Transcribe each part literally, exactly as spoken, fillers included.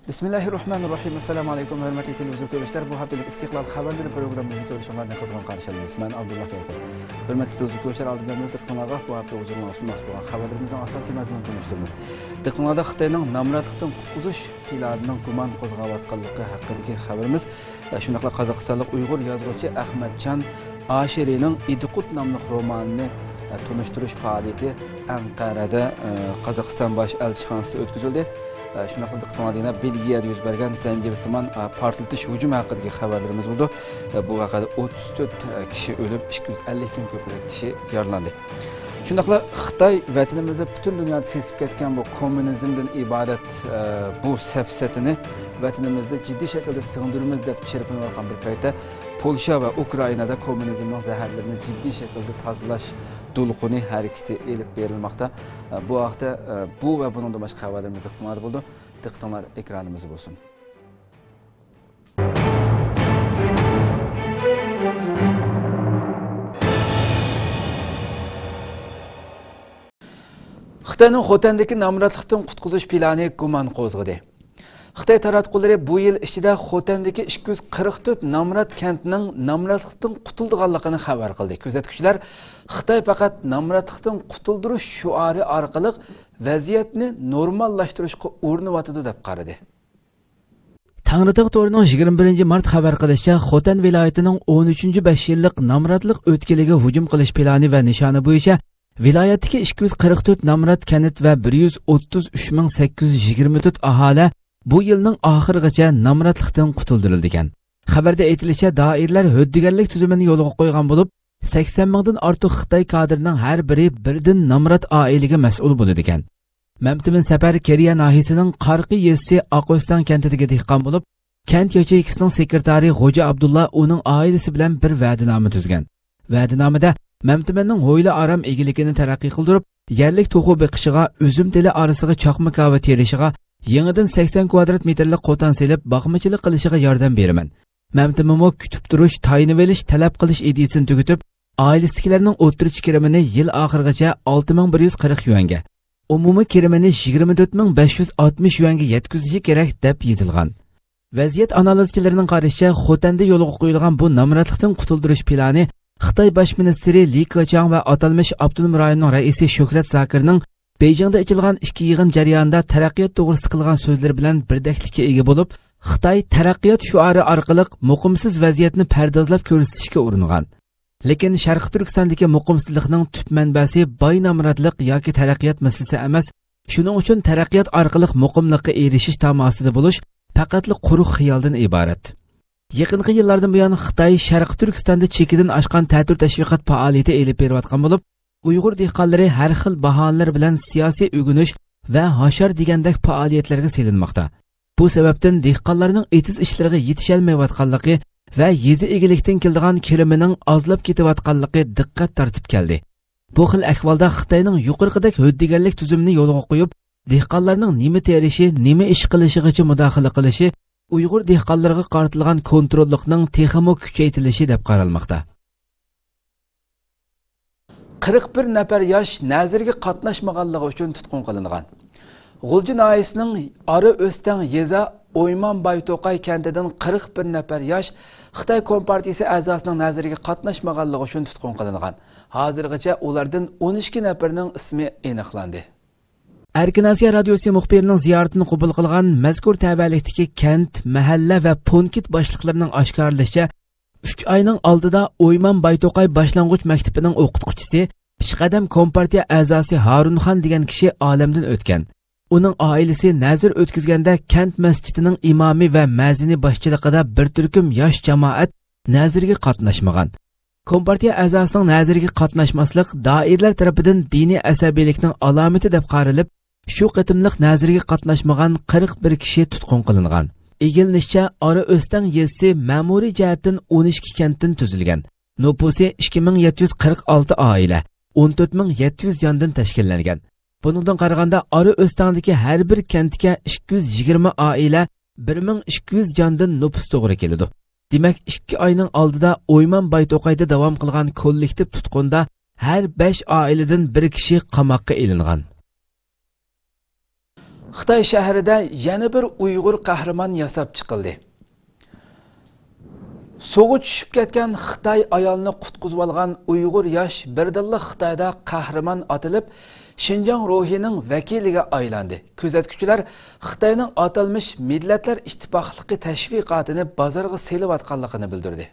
بىسمىللاھىررەھمانىررەھىم. ئەسسالامۇ ئەلەيكۇم، ھۆرمەتلىك تېلېۋىزور كۆرۈشلەر. بۇ ھەپتىلىك ئىستىقلال خەۋەرلىرى پروگراممىمىزنى كۆرۈشۈڭلارنى قىزغىن قارشى ئالىمىز. مەن ئابدۇللا كەلقۇن. ھۆرمەتلىك تېلېۋىزور كۆرۈشلەر، ئالدى بىلەن بىز دىققىتىڭلارغا بۇ ھەپتە ھۇزۇرۇڭلارغا سۇنماقچى بولغان خەۋەرلىرىمىزنىڭ ئاساسىي مەزمۇنىنى تونۇشتۇرىمىز. دىققىتىڭلاردا خىتاينىڭ نامراتلىقتىن قۇتقۇزۇش پىلانىنىڭ گۇمان قوزغاۋاتقانلىقى ھەققىدىكى خەۋىرىمىز، شۇنداقلا قازاقىستانلىق ئۇيغۇر يازغۇچى ئەخمەتجان ئاشىرىنىڭ ئىدىقۇت ناملىق رومانىنى تونۇشتۇرۇش پائالىيىتى ئەنقەرەدە، قازاقىستان باش ئەلچىخانىسىدا ئۆتكۈزۈلدى. شۇنداقلا دىققىتىڭلاردا يەنە بېلگىيەدە يۈز بەرگەن زەنجىرسىمان پارتلىتىش ھۇجۇمى ھەققىدىكى خەۋەرلىرىمىز بولىدۇ. بۇ ۋەقەدە ئوتتۇز تۆت كىشى ئۆلۈپ، ئىككى يۈز ئەللىكتىن كۆپرەك كىشى يارىلاندى. شۇنداقلا خىتاي ۋەتىنىمىزدە پۈتۈن دۇنيادا سېسىپ كەتكەن بۇ كوممۇنىزمدىن ئىبارەت، ئە، بۇ سەپسەتىنى ۋەتىنىمىزدە جىددىي شەكىلدە سىڭدۈرىمىز دەپ چىرپىنىۋاتقان بىر پەيتتە، پولشا ۋە ئۇكرائىنادا كوممۇنىزمنىڭ زەھەرلىرىنى جىددىي شەكىلدە تازىلاش دولقۇنى ھەرىكىتى ئېلىپ بېرىلماقتا. ئە، بۇ ھەقتە، ئە، بۇ ۋە بۇنىڭدىن باشقا خەۋەرلىرىمىز دىققىتىڭلاردا بولىدۇ. دىققىتىڭلار ئېكرانىمىزدا بولسۇن. خىتاينىڭ خوتەندىكى نامراتلىقتىن قۇتقۇزۇش پىلانى گۇمان قوزغىدى. خىتاي تاراتقۇلىرى بۇ يىل ئىچىدە خوتەندىكى ئىككى يۈز قىرىق تۆت نامرات كەنتنىڭ نامراتلىقتىن قۇتۇلىدىغانلىقىنى خەۋەر قىلدى. كۆزەتكۈچىلەر خىتاي پەقەت نامراتلىقتىن قۇتۇلدۇرۇش شوئارى ئارقىلىق ۋەزىيەتنى نورماللاشتۇرۇشقا ئۇرۇنۇۋاتىدۇ دەپ قارىدى. تەڭرىتاغ تورىنىڭ يىگىرمە بىرىنچى مارت خەۋەر قىلىشىچە، خوتەن ۋىلايىتىنىڭ ئون ئۈچىنچى بەش يىللىق نامراتلىق ئۆتكىلىگە ھۇجۇم قىلىش پىلانى ۋە نىشانى بويىچە ۋىلايەتتىكى ئىككى يۈز قىرىق تۆت نامرات كەنت ۋە بىر يۈز ئوتتۇز ئۈچ مىڭ سەككىز يۈز يىگىرمە تۆت ئاھالە بۇ يىلنىڭ ئاخىرىغىچە نامراتلىقتىن قۇتۇلدۇرۇلىدىكەن. خەۋەردە ئېيتىلىشىچە، دائىرىلەر ھۆددىگەرلىك تۈزۈمىنى يولغا قويغان بولۇپ، سەكسەن مىڭدىن ئارتۇق خىتاي كادىرىنىڭ ھەر بىرى بىردىن نامرات ئائىلىگە مەسئۇل بولىدىكەن. مەمتىمىن سەپەر كېرىيە ناھىيەسىنىڭ قارقى يېزىسى ئاقئۆستەڭ كەنتىدىكى دېھقان بولۇپ، كەنت ياچېيكىسىنىڭ سېكرېتارى غوجا ئابدۇللا ئۇنىڭ ئائىلىسى بىلەن بىر ۋەدىنامە تۈزگەن. ۋەدىنامىدە مەمتىمىننىڭ ھويلا ئارام ئىگىلىكىنى تەرەققىي قىلدۇرۇپ، يەرلىك توخۇ بېقىشىغا، ئۈزۈم تېلى ئارىسىغا چاقما كاۋا تېرىشىغا، يېڭىدىن سەكسەن كۋادرات مېتىرلىق قوتان سېلىپ، باقمىچىلىق قىلىشىغا ياردەم بېرىمەن. مەمتىمىنمۇ كۈتۈپ تۇرۇش، تايىنىۋېلىش، تەلەپ قىلىش ئىدىيىسىنى تۈگىتىپ، ئائىلىسىدىكىلەرنىڭ ئوتتۇرىچە كىرىمىنى يىل ئاخىرىغىچە ئالتە مىڭ بىر يۈز قىرىق يۈەنگە، ئومۇمىي كىرىمىنى يىگىرمە تۆت مىڭ بەش يۈز ئاتمىش يۈەنگە يەتكۈزۈشى كېرەك، دەپ يېزىلغان. ۋەزىيەت ئانالىزچىلىرىنىڭ قارىشىچە، خوتەندە يولغا قويۇلغان بۇ نامراتلىقتىن قۇتۇلدۇرۇش پىلانى خىتاي باش مىنىستىرى لى كېچاڭ ۋە ئاتالمىش ئاپتونوم رايوننىڭ رەئىسى شۆھرەت زاكىرنىڭ بېيجىڭدا ئېچىلغان ئىككى يىغىن جەريانىدا تەرەققىيات توغرىسىدا قىلغان سۆزلىرى بىلەن بىردەكلىككە ئىگە بولۇپ، خىتاي تەرەققىيات شوئارى ئارقىلىق مۇقىمسىز ۋەزىيەتنى پەردازلاپ كۆرسىتىشكە ئۇرۇنغان. لېكىن شەرقىي تۈركىستاندىكى مۇقىمسىزلىقنىڭ تۈپ مەنبەسى باي نامراتلىق ياكى تەرەققىيات مەسىلىسى ئەمەس، شۇنىڭ ئۈچۈن تەرەققىيات ئارقىلىق مۇقىملىققا ئېرىشىش تاماسىدا بولۇش پەقەتلا قۇرۇق خىيالدىن ئىبارەت. يېقىنقى يىللاردىن بۇيان خىتاي شەرقىي تۈركىستاندا چېكىدىن ئاشقان تەتۈر تەشۋىقات پائالىيىتى ئېلىپ بېرىۋاتقان بولۇپ، ئۇيغۇر دېھقانلىرى ھەر خىل باھانىلەر بىلەن سىياسىي ئۆگىنىش ۋە ھاشار دېگەندەك پائالىيەتلەرگە سېلىنماقتا. بۇ سەۋەبتىن دېھقانلارنىڭ ئېتىز ئىشلىرىغا يېتىشەلمەيۋاتقانلىقى ۋە يېزا ئىگىلىكتىن كېلىدىغان كىرىمىنىڭ ئازلاپ كېتىۋاتقانلىقى دىققەت تارتىپ كەلدى. بۇ خىل ئەھۋالدا خىتاينىڭ يۇقىرىقىدەك ھۆددىگەرلىك تۈزۈمىنى يولغا قويۇپ، دېھقانلارنىڭ نېمە تېرىشى، نېمە ئىش قىلىشىغىچە مۇداخىلە قىلىشى ئۇيغۇر دېھقانلىرىغا قارىتىلغان كونتروللۇقنىڭ تېخىمۇ كۈچەيتىلىشى دەپ قارالماقتا. قىرىق بىر نەپەر ياش نەزىرگە قاتناشمىغانلىقى ئۈچۈن تۇتقۇن قىلىنغان. غۇلجا ناھىيەسىنىڭ ئارا ئۆستەڭ يېزا ئويمان بايتوقاي كەنتىدىن قىرىق بىر نەپەر ياش خىتاي كومپارتىيىسى ئەزاسىنىڭ نەزىرىگە قاتناشمىغانلىقى ئۈچۈن تۇتقۇن قىلىنغان. ھازىرغىچە ئۇلاردىن ئون ئىككى نەپىرىنىڭ ئىسمى ئېنىقلاندى. ئەركىن ئاسىيا رادىيوسى مۇخبىرىنىڭ زىيارىتىنى قوبۇل قىلغان مەزكۇر تەۋەلىكتىكى كەنت، مەھەللە ۋە پونكىت باشلىقلىرىنىڭ ئاشكارىلىشىچە، ئۈچ ئاينىڭ ئالدىدا ئويمان بايتوقاي باشلانغۇچ مەكتىپىنىڭ ئوقۇتقۇچىسى، پېشقەدەم كومپارتىيە ئەزاسى ھارۇنخان دېگەن كىشى ئالەمدىن ئۆتكەن. ئۇنىڭ ئائىلىسى نەزىر ئۆتكۈزگەندە، كەنت مەسچىتىنىڭ ئىمامى ۋە مەزىنى باشچىلىقىدا بىر تۈركۈم ياش جامائەت نەزىرگە قاتناشمىغان. كومپارتىيە ئەزاسىنىڭ نەزىرىگە قاتناشماسلىق دائىرىلەر تەرىپىدىن دىنىي ئەسەبىيلىكنىڭ ئالامىتى دەپ قارىلىپ، شۇ قېتىملىق نەزىرگە قاتناشمىغان قىرىق بىر كىشى تۇتقۇن قىلىنغان. ئىگىلىنىشىچە، ئارا ئۆستەڭ يېزىسى مەمۇرىي جەھەتتىن ئون ئىككى كەنتتىن تۈزۈلگەن. نوپۇسى ئىككى مىڭ يەتتە يۈز قىرىق ئالتە ئائىلە، ئون تۆت مىڭ يەتتە يۈز جاندىن تەشكىللەنگەن. بۇنىڭدىن قارىغاندا، ئارا ئۆستەڭدىكى ھەر بىر كەنتكە ئىككى يۈز يىگىرمە ئائىلە، بىر مىڭ ئىككى يۈز جاندىن نوپۇس توغرا كېلىدۇ. دېمەك، ئىككى ئاينىڭ ئالدىدا ئويمان بايتوقايدا داۋام قىلغان كوللېكتىپ تۇتقۇندا ھەر بەش ئائىلىدىن بىر كىشى قاماققا ئېلىنغان. خىتاي شەھىرىدە يەنە بىر ئۇيغۇر قەھرىمان ياساپ چىقىلدى. سۇغا چۈشۈپ كەتكەن خىتاي ئايالنى قۇتقۇزۇۋالغان ئۇيغۇر ياش بىردىنلا خىتايدا قەھرىمان ئاتىلىپ، شىنجاڭ روھىنىڭ ۋەكىلىگە ئايلاندى. كۆزەتكۈچىلەر خىتاينىڭ ئاتالمىش مىللەتلەر ئىتتىپاقلىقى تەشۋىقاتىنى بازارغا سېلىۋاتقانلىقىنى بىلدۈردى.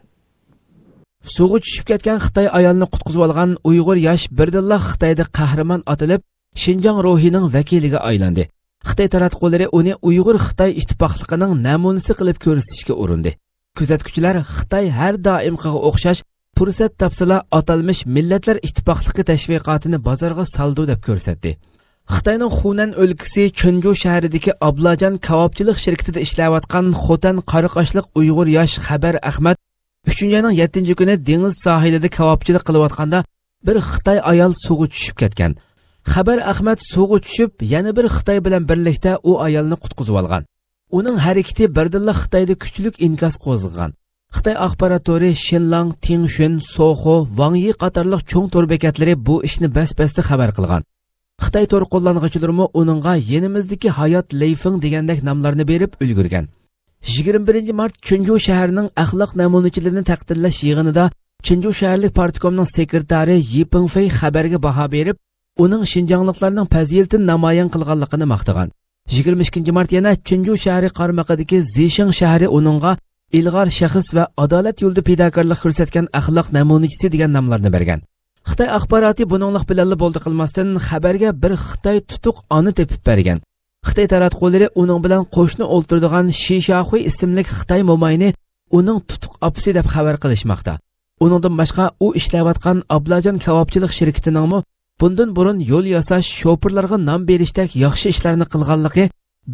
سۇغا چۈشۈپ كەتكەن خىتاي ئايالنى قۇتقۇزۇۋالغان ئۇيغۇر ياش بىردىنلا خىتايدا قەھرىمان ئاتىلىپ، شىنجاڭ روھىنىڭ ۋەكىلىگە ئايلاندى. خىتاي تاراتقۇلىرى ئۇنى ئۇيغۇر-خىتاي ئىتتىپاقلىقىنىڭ نەمۇنىسى قىلىپ كۆرسىتىشكە ئۇرۇندى. كۆزەتكۈچىلەر خىتاي ھەر دائىمقىغا ئوخشاش پۇرسەت تاپسىلا ئاتالمىش مىللەتلەر ئىتتىپاقلىقى تەشۋىقاتىنى بازارغا سالىدۇ دەپ كۆرسەتتى. خىتاينىڭ خۇنەن ئۆلكىسى چېنجۇ شەھىرىدىكى ئابلاجان كاۋاپچىلىق شىركىتىدە ئىشلەۋاتقان خوتەن قارىقاشلىق ئۇيغۇر ياش خەبەر ئەخمەت ئۈچىنچى ئاينىڭ يەتتىنچى كۈنى دېڭىز ساھىلىدا كاۋاپچىلىق قىلىۋاتقاندا، بىر خىتاي ئايال سۇغا چۈشۈپ كەتكەن. خەبەر ئەخمەت سۇغا چۈشۈپ، يەنە بىر خىتاي بىلەن بىرلىكتە ئۇ ئايالنى قۇتقۇزۇۋالغان. ئۇنىڭ ھەرىكىتى بىردىنلا خىتايدا كۈچلۈك ئىنكاس قوزغىغان. خىتاي ئاخبارات تورى شىنلاڭ، تىڭشۈن، سوخو، ۋاڭيى قاتارلىق چوڭ تور بېكەتلىرى بۇ ئىشنى بەس-بەستە خەۋەر قىلغان. خىتاي تور قوللانغۇچىلىرىمۇ ئۇنىڭغا يېنىمىزدىكى ھايات لېيفېڭ دېگەندەك ناملارنى بېرىپ ئۈلگۈرگەن. يىگىرمە بىرىنچى مارت چېنجۇ شەھىرىنىڭ ئەخلاق نەمۇنىچىلىرىنى تەقدىرلەش يىغىنىدا چېنجۇ شەھەرلىك پارتكومنىڭ سېكرېتارى يى پېڭفېي خەبەرگە باھا بېرىپ، ئۇنىڭ شىنجاڭلىقلارنىڭ پەزىلىتىنى نامايان قىلغانلىقىنى ماختىغان. يىگىرمە ئىككىنچى مارت يەنە چېنجۇ شەھىرى قارمىقىدىكى زىشېڭ شەھىرى ئۇنىڭغا ئىلغار شەخس ۋە ئادالەت يولىدا پىداكارلىق كۆرسەتكەن ئەخلاق نەمۇنىچىسى دېگەن ناملارنى بەرگەن. خىتاي ئاخباراتى بۇنىڭلىق بىلەنلا بولدى قىلماستىن، خەبەرگە بىر خىتاي تۇتۇق ئانا تېپىپ بەرگەن. خىتاي تاراتقۇلىرى ئۇنىڭ بىلەن قوشنا ئولتۇرىدىغان شى شياخۇي ئىسىملىك خىتاي موماينى ئۇنىڭ تۇتۇق ئاپىسى دەپ خەۋەر قىلىشماقتا. ئۇنىڭدىن باشقا، ئۇ ئىشلەۋاتقان ئابلاجان كاۋاپچىلىق شىركىتىنىڭمۇ بۇندىن بۇرۇن يول ياساش، شوپۇرلارغا نان بېرىشتەك ياخشى ئىشلارنى قىلغانلىقى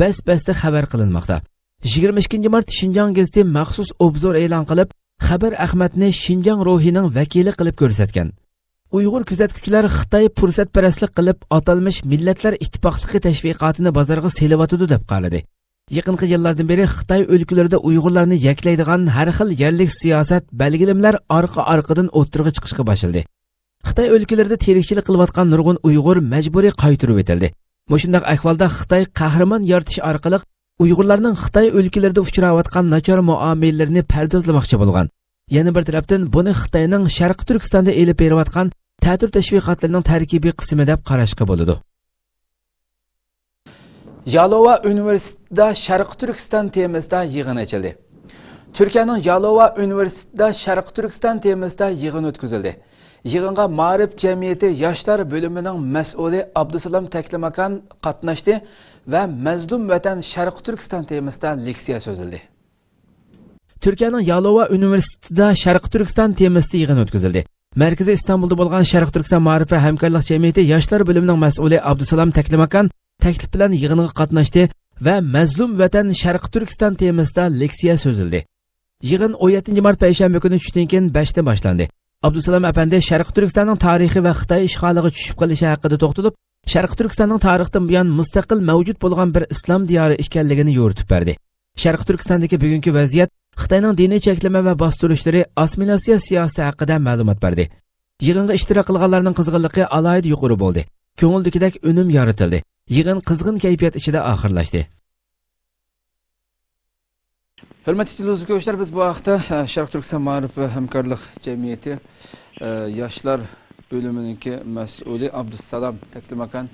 بەس-بەستە خەۋەر قىلىنماقتا. يىگىرمە ئىككىنچى مارت شىنجاڭ گېزىتى مەخسۇس ئوبزور ئېلان قىلىپ، خەبەر ئەخمەتنى شىنجاڭ روھىنىڭ ۋەكىلى قىلىپ كۆرسەتكەن. ئۇيغۇر كۆزەتكۈچىلەر خىتاي پۇرسەتپەرەسلىك قىلىپ، ئاتالمىش مىللەتلەر ئىتتىپاقلىقى تەشۋىقاتىنى بازارغا سېلىۋاتىدۇ دەپ قارىدى. يېقىنقى يىللاردىن بېرى خىتاي ئۆلكىلىرىدە ئۇيغۇرلارنى يەكلەيدىغان ھەر خىل يەرلىك سىياسەت، بەلگىلىمىلەر ئارقا-ئارقىدىن ئوتتۇرىغا چىقىشقا باشلىدى. خىتاي ئۆلكىلىرىدە تىرىكچىلىك قىلىۋاتقان نۇرغۇن ئۇيغۇر مەجبۇرىي قايتۇرۇۋېتىلدى. مۇشۇنداق ئەھۋالدا خىتاي قەھرىمان يارىتىش ئارقىلىق ئۇيغۇرلارنىڭ خىتاي ئۆلكىلىرىدە ئۇچراۋاتقان ناچار مۇئامىلىلىرىنى پەردازلىماقچى بولغان. يەنە بىر تەرەپتىن، بۇنى خىتاينىڭ شەرقىي تۈركىستاندا ئېلىپ بېرىۋاتقان تەتۈر تەشۋىقاتلىرىنىڭ تەركىبىي قىسمى دەپ قاراشقا بولىدۇ. يالوۋا ئۇنىۋېرسىتېتىدا شەرقىي تۈركىستان تېمىسىدا يىغىن ئېچىلدى. تۈركىيەنىڭ يالوۋا ئۇنىۋېرسىتېتىدا شەرقىي تۈركىستان تېمىسىدا يىغىن ئۆتكۈزۈلدى. يىغىنغا مائارىپ جەمئىيىتى ياشلار بۆلۈمىنىڭ مەسئۇلى ئابدۇسالام تەكلىماكان قاتناشتى ۋە مەزلۇم ۋەتەن شەرقىي تۈركىستان تېمىسىدا لېكسىيە سۆزلىدى. تۈركىيەنىڭ يالوۋا ئۇنىۋېرسىتېتىدا شەرقىي تۈركىستان تېمىسىدا يىغىن ئۆتكۈزۈلدى. مەركىزى ئىستانبۇلدا بولغان شەرقىي تۈركىستان مائارىپ ۋە ھەمكارلىق جەمئىيىتى ياشلار بۆلۈمىنىڭ مەسئۇلى ئابدۇسالام تەكلىماكان تەكلىپ بىلەن يىغىنغا قاتناشتى ۋە مەزلۇم ۋەتەن شەرقىي تۈركىستان تېمىسىدا لېكسىيە سۆزلىدى. يىغىن ئون يەتتىنچى مارت پەيشەنبە كۈنى چۈشتىن كېيىن بەشتىن باشلاندى. ئابدۇسالام ئەپەندى شەرقىي تۈركىستاننىڭ تارىخى ۋە خىتاي ئىشغالىغا چۈشۈپ قېلىشى ھەققىدە توختىلىپ، شەرقىي تۈركىستاننىڭ تارىختىن بۇيان مۇستەقىل مەۋجۇت بولغان بىر ئىسلام دىيارى ئىكەنلىكىنى يورۇتۇپ بەردى. شەرقىي تۈركىستاندىكى بۈگۈنكى ۋەزىيەت، خىتاينىڭ دىنىي چەكلىمە ۋە باستۇرۇشلىرى، ئاسسىمىلياتسىيە سىياسىتى ھەققىدە مەلۇمات بەردى. يىغىنغا ئىشتىراك قىلغانلارنىڭ قىزغىنلىقى ئالاھىدە يۇقىرى بولدى. كۆڭۈلدىكىدەك ئۈنۈم يارىتىلدى. يىغىن قىزغىن كەيپىيات ئىچىدە ئاخىرلاشتى. ھۆرمەتلىك تېلېۋىزور كۆرۈشلەر، بىز بۇ ھەقتە، ئە، شەرقىي تۈركىستان مائارىپ ۋە ھەمكارلىق جەمئىيىتى، ئە، ياشلار بۆلۈمىنىڭكى مەسئۇلى ئابدۇسالام تەكلىماكان،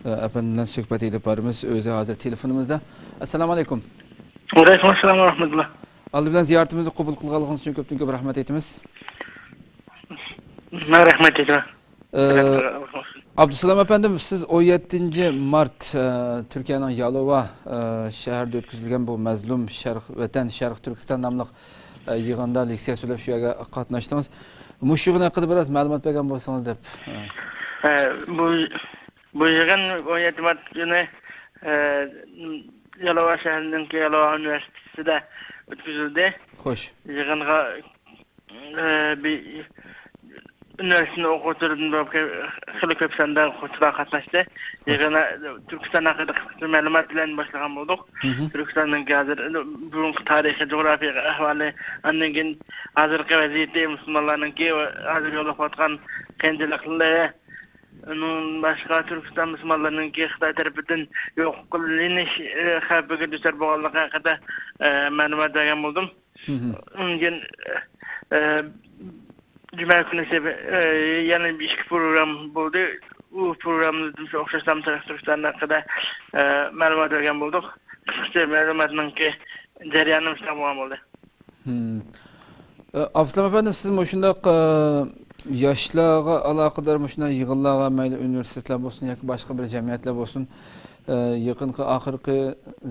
ئە، ئەپەندى بىلەن سۆھبەت ئېلىپ بارىمىز. ئۆزى ھازىر تېلېفونىمىزدا. ئەسسالامۇ ئەلەيكۇم. ۋەئەلەيكۇم ئەسسالام ۋە رەھمەتۇللا. ئالدى بىلەن زىيارىتىمىزنى قوبۇل قىلغانلىقىڭىز ئۈچۈن كۆپتىن كۆپ رەھمەت ئېيتىمىز. مەن رەھمەت ئېيتىمەن. ئە، ئابدۇسالام ئەپەندىم، سىز ئون يەتتىنچى مارت، ئە، تۈركىيەنىڭ يالوۋا، ئە، شەھىرىدە ئۆتكۈزۈلگەن بۇ مەزلۇم شەرق، ۋەتەن شەرقىي تۈركىستان ناملىق، ئە، يىغىندا لېكسىيە سۆزلەپ شۇ يەرگە قاتناشتىڭىز. مۇشۇ يىغىن ھەققىدە بىراز مەلۇمات بەرگەن بولسىڭىز دەپ. ئە، بۇ، بۇ يىغىن ئون يەتتە مارت كۈنى، ئە، يالوۋا شەھىرىنىڭكى يالوۋا ئۇنىۋېرسىتېتىدا ئۆتكۈزۈلدى. خوش. يىغىنغا ئە، بى-، ئۇنىۋېرسىتېتنىڭ ئوقۇغۇچىلىرىدىن بولۇپ كە-، خېلى كۆپ ساندا ئوقۇغۇچىلار قاتناشتى. خوش. يىغىندا تۈركىستان ھەققىدە قىسقىچە مەلۇمات بىلەن باشلىغان بولدۇق. مھم. تۈركىستاننىڭكى ھازىر بۇرۇنقى تارىخى، جۇغراپىيە ئەھۋالى، ئاندىن كېيىن ھازىرقى ۋەزىيىتى، مۇسۇلمانلارنىڭكى ھازىر يولۇقۇۋاتقان قىيىنچىلىقلىرى، ئۇنىڭدىن باشقا تۈركىستان مۇسۇلمانلىرىنىڭكى خىتاي تەرىپىدىن يوق قىلىنىش، ئە، خەۋپىگە دۇچار بولغانلىقى ھەققىدە، ئە، مەلۇمات بەرگەن بولدۇم. مم. ئۇنىڭدىن كېيىن، ئە، جۈمە كۈنى سەبە-، ئە، يەنە بىر ئىككى پروگرام بولدى. ئۇ پروگراممىزدا شۇ ئوخشاشلا شەرقىي تۈركىستان ھەققىدە، ئە، مەلۇمات بەرگەن بولدۇق. قىسقىچە مەلۇماتنىڭكى جەريانى مۇشۇنداق بولغان بولدى. مم. ئە، ئابسالام ئەپەندىم، سىز مۇشۇنداق، ئە، ياشلارغا ئالاقىدار مۇشۇنداق يىغىنلارغا، مەيلى ئۇنىۋېرسىتېتلار بولسۇن ياكى باشقا بىر جەمئىيەتلەر بولسۇن، ئە، يېقىنقى، ئاخىرقى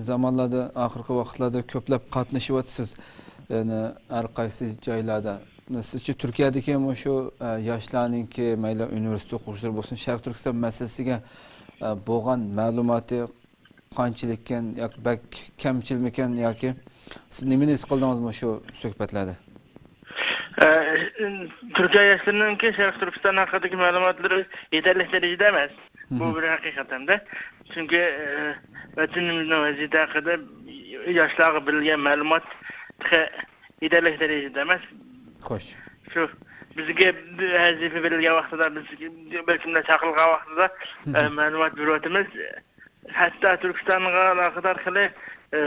زامانلاردا، ئاخىرقى ۋاقىتلاردا كۆپلەپ قاتنىشىۋاتىسىز. يەنى ھەر قايسى جايلاردا. سىزچە تۈركىيەدىكى مۇشۇ، ئە، ياشلارنىڭكى، مەيلى ئۇنىۋېرسىتېت ئوقۇغۇچىلىرى بولسۇن، شەرقىي تۈركىستان مەسىلىسىگە، ئە، بولغان مەلۇماتى قانچىلىككەن ياكى بەك كەمچىلمىكەن ياكى سىز نېمىنى ھېس قىلدىڭىز مۇشۇ سۆھبەتلەردە؟ ئە، تۈركىيە ياشلىرىنىڭكى شەرقىي تۈركىستان ھەققىدىكى مەلۇماتلىرى يېتەرلىك دەرىجىدە ئەمەس. بۇ مم. بىر ھەقىقەت ھەمدە. چۈنكى، ئە، ۋەتىنىمىزنىڭ ۋەزىيىتى ھەققىدە ياشلارغا بېرىلگەن مەلۇمات تېخى يېتەرلىك دەرىجىدە ئەمەس. خوش. شۇ بىزگە ۋەزىپە بېرىلگەن ۋاقتىدا، بىز بىر كىملەر چاقىرىلغان ۋاقتىدا، مم. ئە، مەلۇمات بېرىۋاتىمىز. ھەتتا تۈركىستانغا ئالاقىدار خېلى، ئە،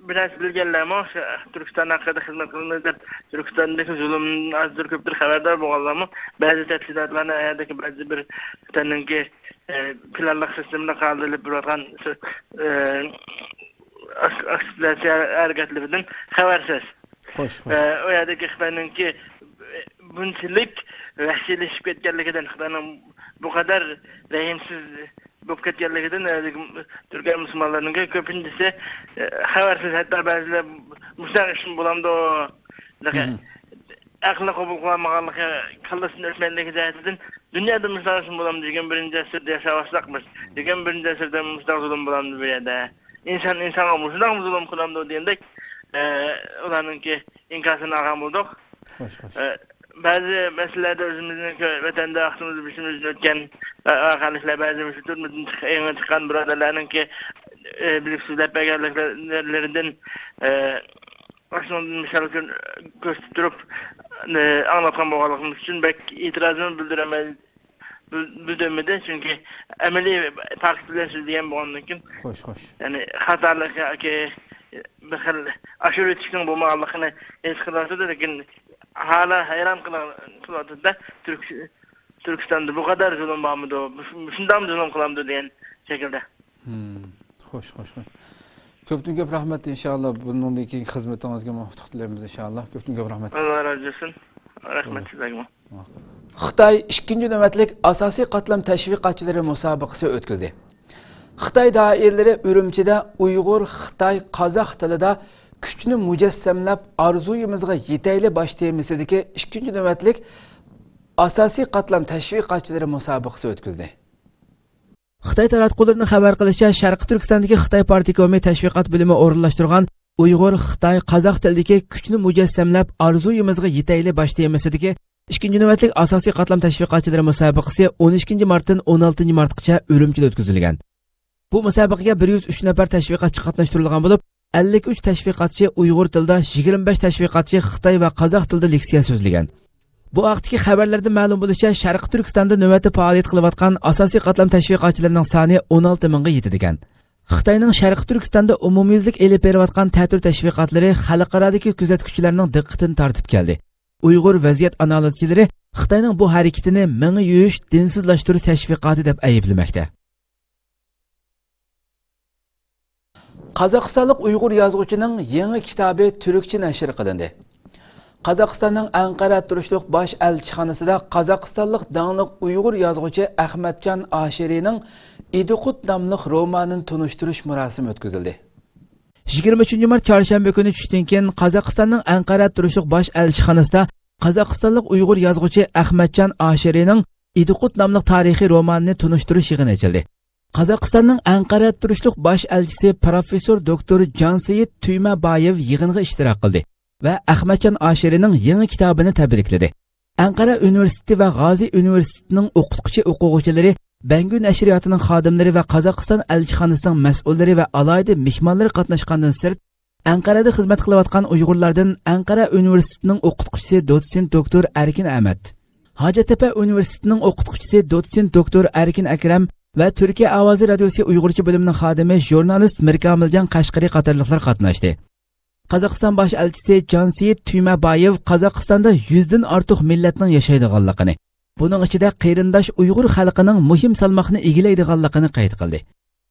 بىر نەرسە بىلگەنلەرمۇ، شۇ تۈركىستان ھەققىدە خىزمەت قىلىمىز دەپ، تۈركىستاندىكى زۇلۇمدىن ئازدۇر كۆپتۇر خەۋەردار بولغانلارمۇ، بەزى تەپسىلاتلارنى ئەدىكى بەزى بىر خىتاينىڭكى، ئە، پىلانلىق سىستېمىدا قالدۇرۇلۇپ بېرىۋاتقان، ئە، ئاك-، ئاكتىپلاشچى ھەرىكەتلىرىدىن خەۋەرسىز. خوش، خوش. ئە، ئۇ يەردىكى خىتاينىڭكى بۇنچىلىك ۋەھشىيلىشىپ كەتكەنلىكىدىن، خىتاينىڭ بۇ قەدەر رەھىمسىز بولۇپ كەتكەنلىكىدىن، ئە، تۈركىيە مۇسۇلمانلىرىنىڭكى كۆپىنچىسى، ئە، خەۋەرسىز، ھەتتا بەزىلەر مۇشۇنداق ئىشمۇ بولامدۇ؟ مم. ئەقلى قوبۇل قىلالمىغانلىقى، كاللىسىدىن ئۆتمەيدىغانلىقى جەھەتتىن، دۇنيادا مۇشۇنداق ئىشمۇ بولامدۇ؟ يىگىرمە بىرىنچى ئەسىردە ياشاۋاتساقمىز. يىگىرمە بىرىنچى ئەسىردە مۇشۇنداق زۇلۇم بولامدۇ بۇ يەردە؟ ئىنسان ئىنسانغا مۇشۇنداقمۇ زۇلۇم قىلامدۇ دېگەندەك، ئە، ئۇلارنىڭكى ئىنكاسىنى ئالغان بولدۇق. خوش، خوش. ئە، بەزى مەسىلىلەردە ئۆزىمىزنىڭ كۆ-، ۋەتەندە ۋاقتىمىز بېشىمىزدىن ئۆتكەن، ئە، ۋەقەلىكلەر، بەزى مۇشۇ تۈرمىدىن چىق-، يېڭى چىققان بۇرادەرلەرنىڭكى، ئە، بىلىپ سۆزلەپ بەرگەنلىكلىرىدىن، ئە، ئاشۇنىڭدىن مىسال كۆ-، كۆرسىتىپ تۇرۇپ، ئە، ئاڭلاتقان بولغانلىقىمىز ئۈچۈن بەك ئېتىرازىمنى بىلدۈرەلمەي-، بىل-، بىلدۈرمىدى، چۈنكى ئەمەلىي پاكىت بىلەن سۆزلىگەن بولغاندىن كېيىن، خوش، خوش. يەنى خاتالىق ياكى بىر خىل ئاشۇرۇۋېتىشنىڭ بولمىغانلىقىنى ھېس قىلىۋاتىدۇ، لېكىن ھالا ھەيران قىلىۋاتىدۇ-دە، تۈرك-، تۈركىستاندا بۇ قەدەر زۇلۇم بارمىدۇ، مۇشۇنداقمۇ زۇلۇم قىلامدۇ دېگەن شەكىلدە. مم. خوش، خوش، خوش. كۆپتىن كۆپ رەھمەت، ئىنشاللا بۇنىڭدىن كېيىنكى خىزمىتىڭىزگىمۇ ئۇتۇق تىلەيمىز، ئىنشاللا. كۆپتىن كۆپ رەھمەت. ئاللا رازى بولسۇن. رەھمەت سىزگىمۇ. خىتاي ئىككىنچى نۆۋەتلىك ئاساسىي قاتلام تەشۋىقاتچىلىرى مۇسابىقىسى ئۆتكۈزدى. خىتاي دائىرىلىرى ئۈرۈمچىدە ئۇيغۇر، خىتاي، قازاق تىلىدا كۈچنى مۇجەسسەملەپ، ئارزۇيىمىزغا يېتەيلى باش تېمىسىدىكى ئىككىنچى نۆۋەتلىك ئاساسىي قاتلام تەشۋىقاتچىلىرى مۇسابىقىسى ئۆتكۈزدى. خىتاي تاراتقۇلىرىنىڭ خەۋەر قىلىشىچە، شەرقىي تۈركىستاندىكى خىتاي پارتكومى تەشۋىقات بۆلۈمى ئورۇنلاشتۇرغان ئۇيغۇر، خىتاي، قازاق تىلىدىكى كۈچنى مۇجەسسەملەپ، ئارزۇيىمىزغا يېتەيلى باش تېمىسىدىكى ئىككىنچى نۆۋەتلىك ئاساسىي قاتلام تەشۋىقاتچىلىرى مۇسابىقىسى ئون ئىككىنچى مارتتىن ئون ئالتىنچى مارتقىچە ئۈرۈمچىدە ئۆتكۈزۈلگەن. بۇ مۇسابىقىگە بىر يۈز ئۈچ نەپەر تەشۋىقاتچى قاتناشتۇرۇلغان بولۇپ، ئەللىك ئۈچ تەشۋىقاتچى ئۇيغۇر تىلىدا، يىگىرمە بەش تەشۋىقاتچى خىتاي ۋە قازاق تىلىدا لېكسىيە سۆزلىگەن. بۇ ھەقتىكى خەۋەرلەردىن مەلۇم بولۇشىچە، شەرقىي تۈركىستاندا نۆۋەتتە پائالىيەت قىلىۋاتقان ئاساسىي قاتلام تەشۋىقاتچىلىرىنىڭ سانى ئون ئالتە مىڭغا يېتىدىكەن. خىتاينىڭ شەرقىي تۈركىستاندا ئومۇميۈزلۈك ئېلىپ بېرىۋاتقان تەتۈر تەشۋىقاتلىرى خەلقئارادىكى كۆزەتكۈچىلەرنىڭ دىققىتىنى تارتىپ كەلدى. ئۇيغۇر ۋەزىيەت ئانالىزچىلىرى خىتاينىڭ بۇ ھەرىكىتىنى مېڭە يۇيۇش، دىنسىزلاشتۇرۇش تەشۋىقاتى دەپ ئەيىبلىمەكتە. قازاقىستانلىق ئۇيغۇر يازغۇچىنىڭ يېڭى كىتابى تۈركچە نەشر قىلىندى. قازاقىستاننىڭ ئەنقەرە تۇرۇشلۇق باش ئەلچىخانىسىدا قازاقىستانلىق داڭلىق ئۇيغۇر يازغۇچى ئەخمەتجان ئاشىرىنىڭ ئىدىقۇت ناملىق رومانىنى تونۇشتۇرۇش مۇراسىمى ئۆتكۈزۈلدى. يىگىرمە ئۈچىنچى مارت چارشەنبە كۈنى چۈشتىن كېيىن قازاقىستاننىڭ ئەنقەرە تۇرۇشلۇق باش ئەلچىخانىسىدا قازاقىستانلىق ئۇيغۇر يازغۇچى ئەخمەتجان ئاشىرىنىڭ ئىدىقۇت ناملىق تارىخىي رومانىنى تونۇشتۇرۇش يىغىنى ئېچىلدى. قازاقىستاننىڭ ئەنقەرە تۇرۇشلۇق باش ئەلچىسى پروفېسسور دوكتور جانسېيىت تۈيمەبايېۋ يىغىنغا ئىشتىراك قىلدى ۋە ئەخمەتجان ئاشىرىنىڭ يېڭى كىتابىنى تەبرىكلىدى. ئەنقەرە ئۇنىۋېرسىتېتى ۋە غازى ئۇنىۋېرسىتېتىنىڭ ئوقۇتقۇچى ئوقۇغۇچىلىرى، بەڭگۈ نەشرىياتىنىڭ خادىملىرى ۋە قازاقىستان ئەلچىخانىسىنىڭ مەسئۇللىرى ۋە ئالاھىدە مېھمانلىرى قاتناشقاندىن سىرت، ئەنقەرەدە خىزمەت قىلىۋاتقان ئۇيغۇرلاردىن ئەنقەرە ئۇنىۋېرسىتېتىنىڭ ئوقۇتقۇچىسى دوتسېنت دوكتور ئەركىن ئەمەت، ھاجەتتەپە ئۇنىۋېرسىتېتىنىڭ ئوقۇتقۇچىسى، دوتسېنت دوكتور ئەركىن ئەكرەم ۋە تۈركىيە ئاۋازى رادىيوسى ئۇيغۇرچە بۆلۈمىنىڭ خادىمى، ژۇرنالىست مىركامىلجان قەشقىرى قاتارلىقلار قاتناشتى. قازاقىستان باش ئەلچىسى جانسېيىت تۈيمەبايېۋ قازاقىستاندا يۈزدىن ئارتۇق مىللەتنىڭ ياشايدىغانلىقىنى، بۇنىڭ ئىچىدە قېرىنداش ئۇيغۇر خەلقىنىڭ مۇھىم سالماقنى ئىگىلەيدىغانلىقىنى قەيت قىلدى.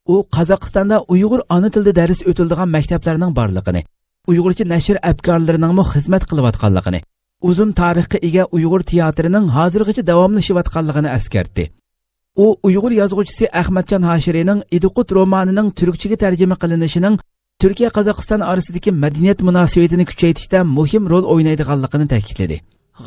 ئۇ قازاقىستاندا ئۇيغۇر ئانا تىلىدا دەرس ئۆتۈلىدىغان مەكتەپلەرنىڭ بارلىقىنى، ئۇيغۇرچە نەشر ئەپكارلىرىنىڭمۇ خىزمەت قىلىۋاتقانلىقىنى، ئۇزۇن تارىخقا ئىگە ئۇيغۇر تىياتىرىنىڭ ھازىرغىچە داۋاملىشىۋاتقانلىقىنى ئەسكەرتتى. ئۇ ئۇيغۇر يازغۇچىسى ئەخمەتجان ھاشىرىنىڭ ئىدىقۇت رومانىنىڭ تۈركچىگە تەرجىمە قىلىنىشىنىڭ تۈركىيە-قازاقىستان ئارىسىدىكى مەدەنىيەت مۇناسىۋىتىنى كۈچەيتىشتە مۇھىم رول ئوينايدىغانلىقىنى تەكىتلىدى.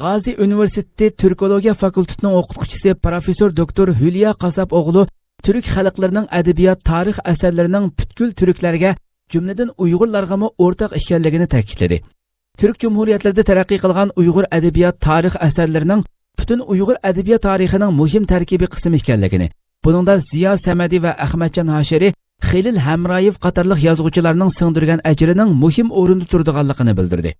غازى ئۇنىۋېرسىتېتى تۈركولوگىيە فاكۇلتېتىنىڭ ئوقۇتقۇچىسى پروفېسسور دوكتور ھۈليا قاساپئوغلۇ تۈرك خەلقلىرىنىڭ ئەدەبىيات، تارىخ ئەسەرلىرىنىڭ پۈتكۈل تۈركلەرگە، جۈملىدىن ئۇيغۇرلارغىمۇ ئورتاق ئىكەنلىكىنى تەكىتلىدى. تۈرك جۇمھۇرىيەتلىرىدە تەرەققىي قىلغان ئۇيغۇر ئەدەبىيات، تارىخ ئەسەرلىرىنىڭ پۈتۈن ئۇيغۇر ئەدەبىيات تارىخىنىڭ مۇھىم تەركىبىي قىسمى ئىكەنلىكىنى، بۇنىڭدا زىيا سەمەدى ۋە ئەخمەتجان ھاشىرى، خېلىل ھەمرايېۋ قاتارلىق يازغۇچىلارنىڭ سىڭدۈرگەن ئەجرىنىڭ مۇھىم ئورۇندا تۇرىدىغانلىقىنى بىلدۈردى.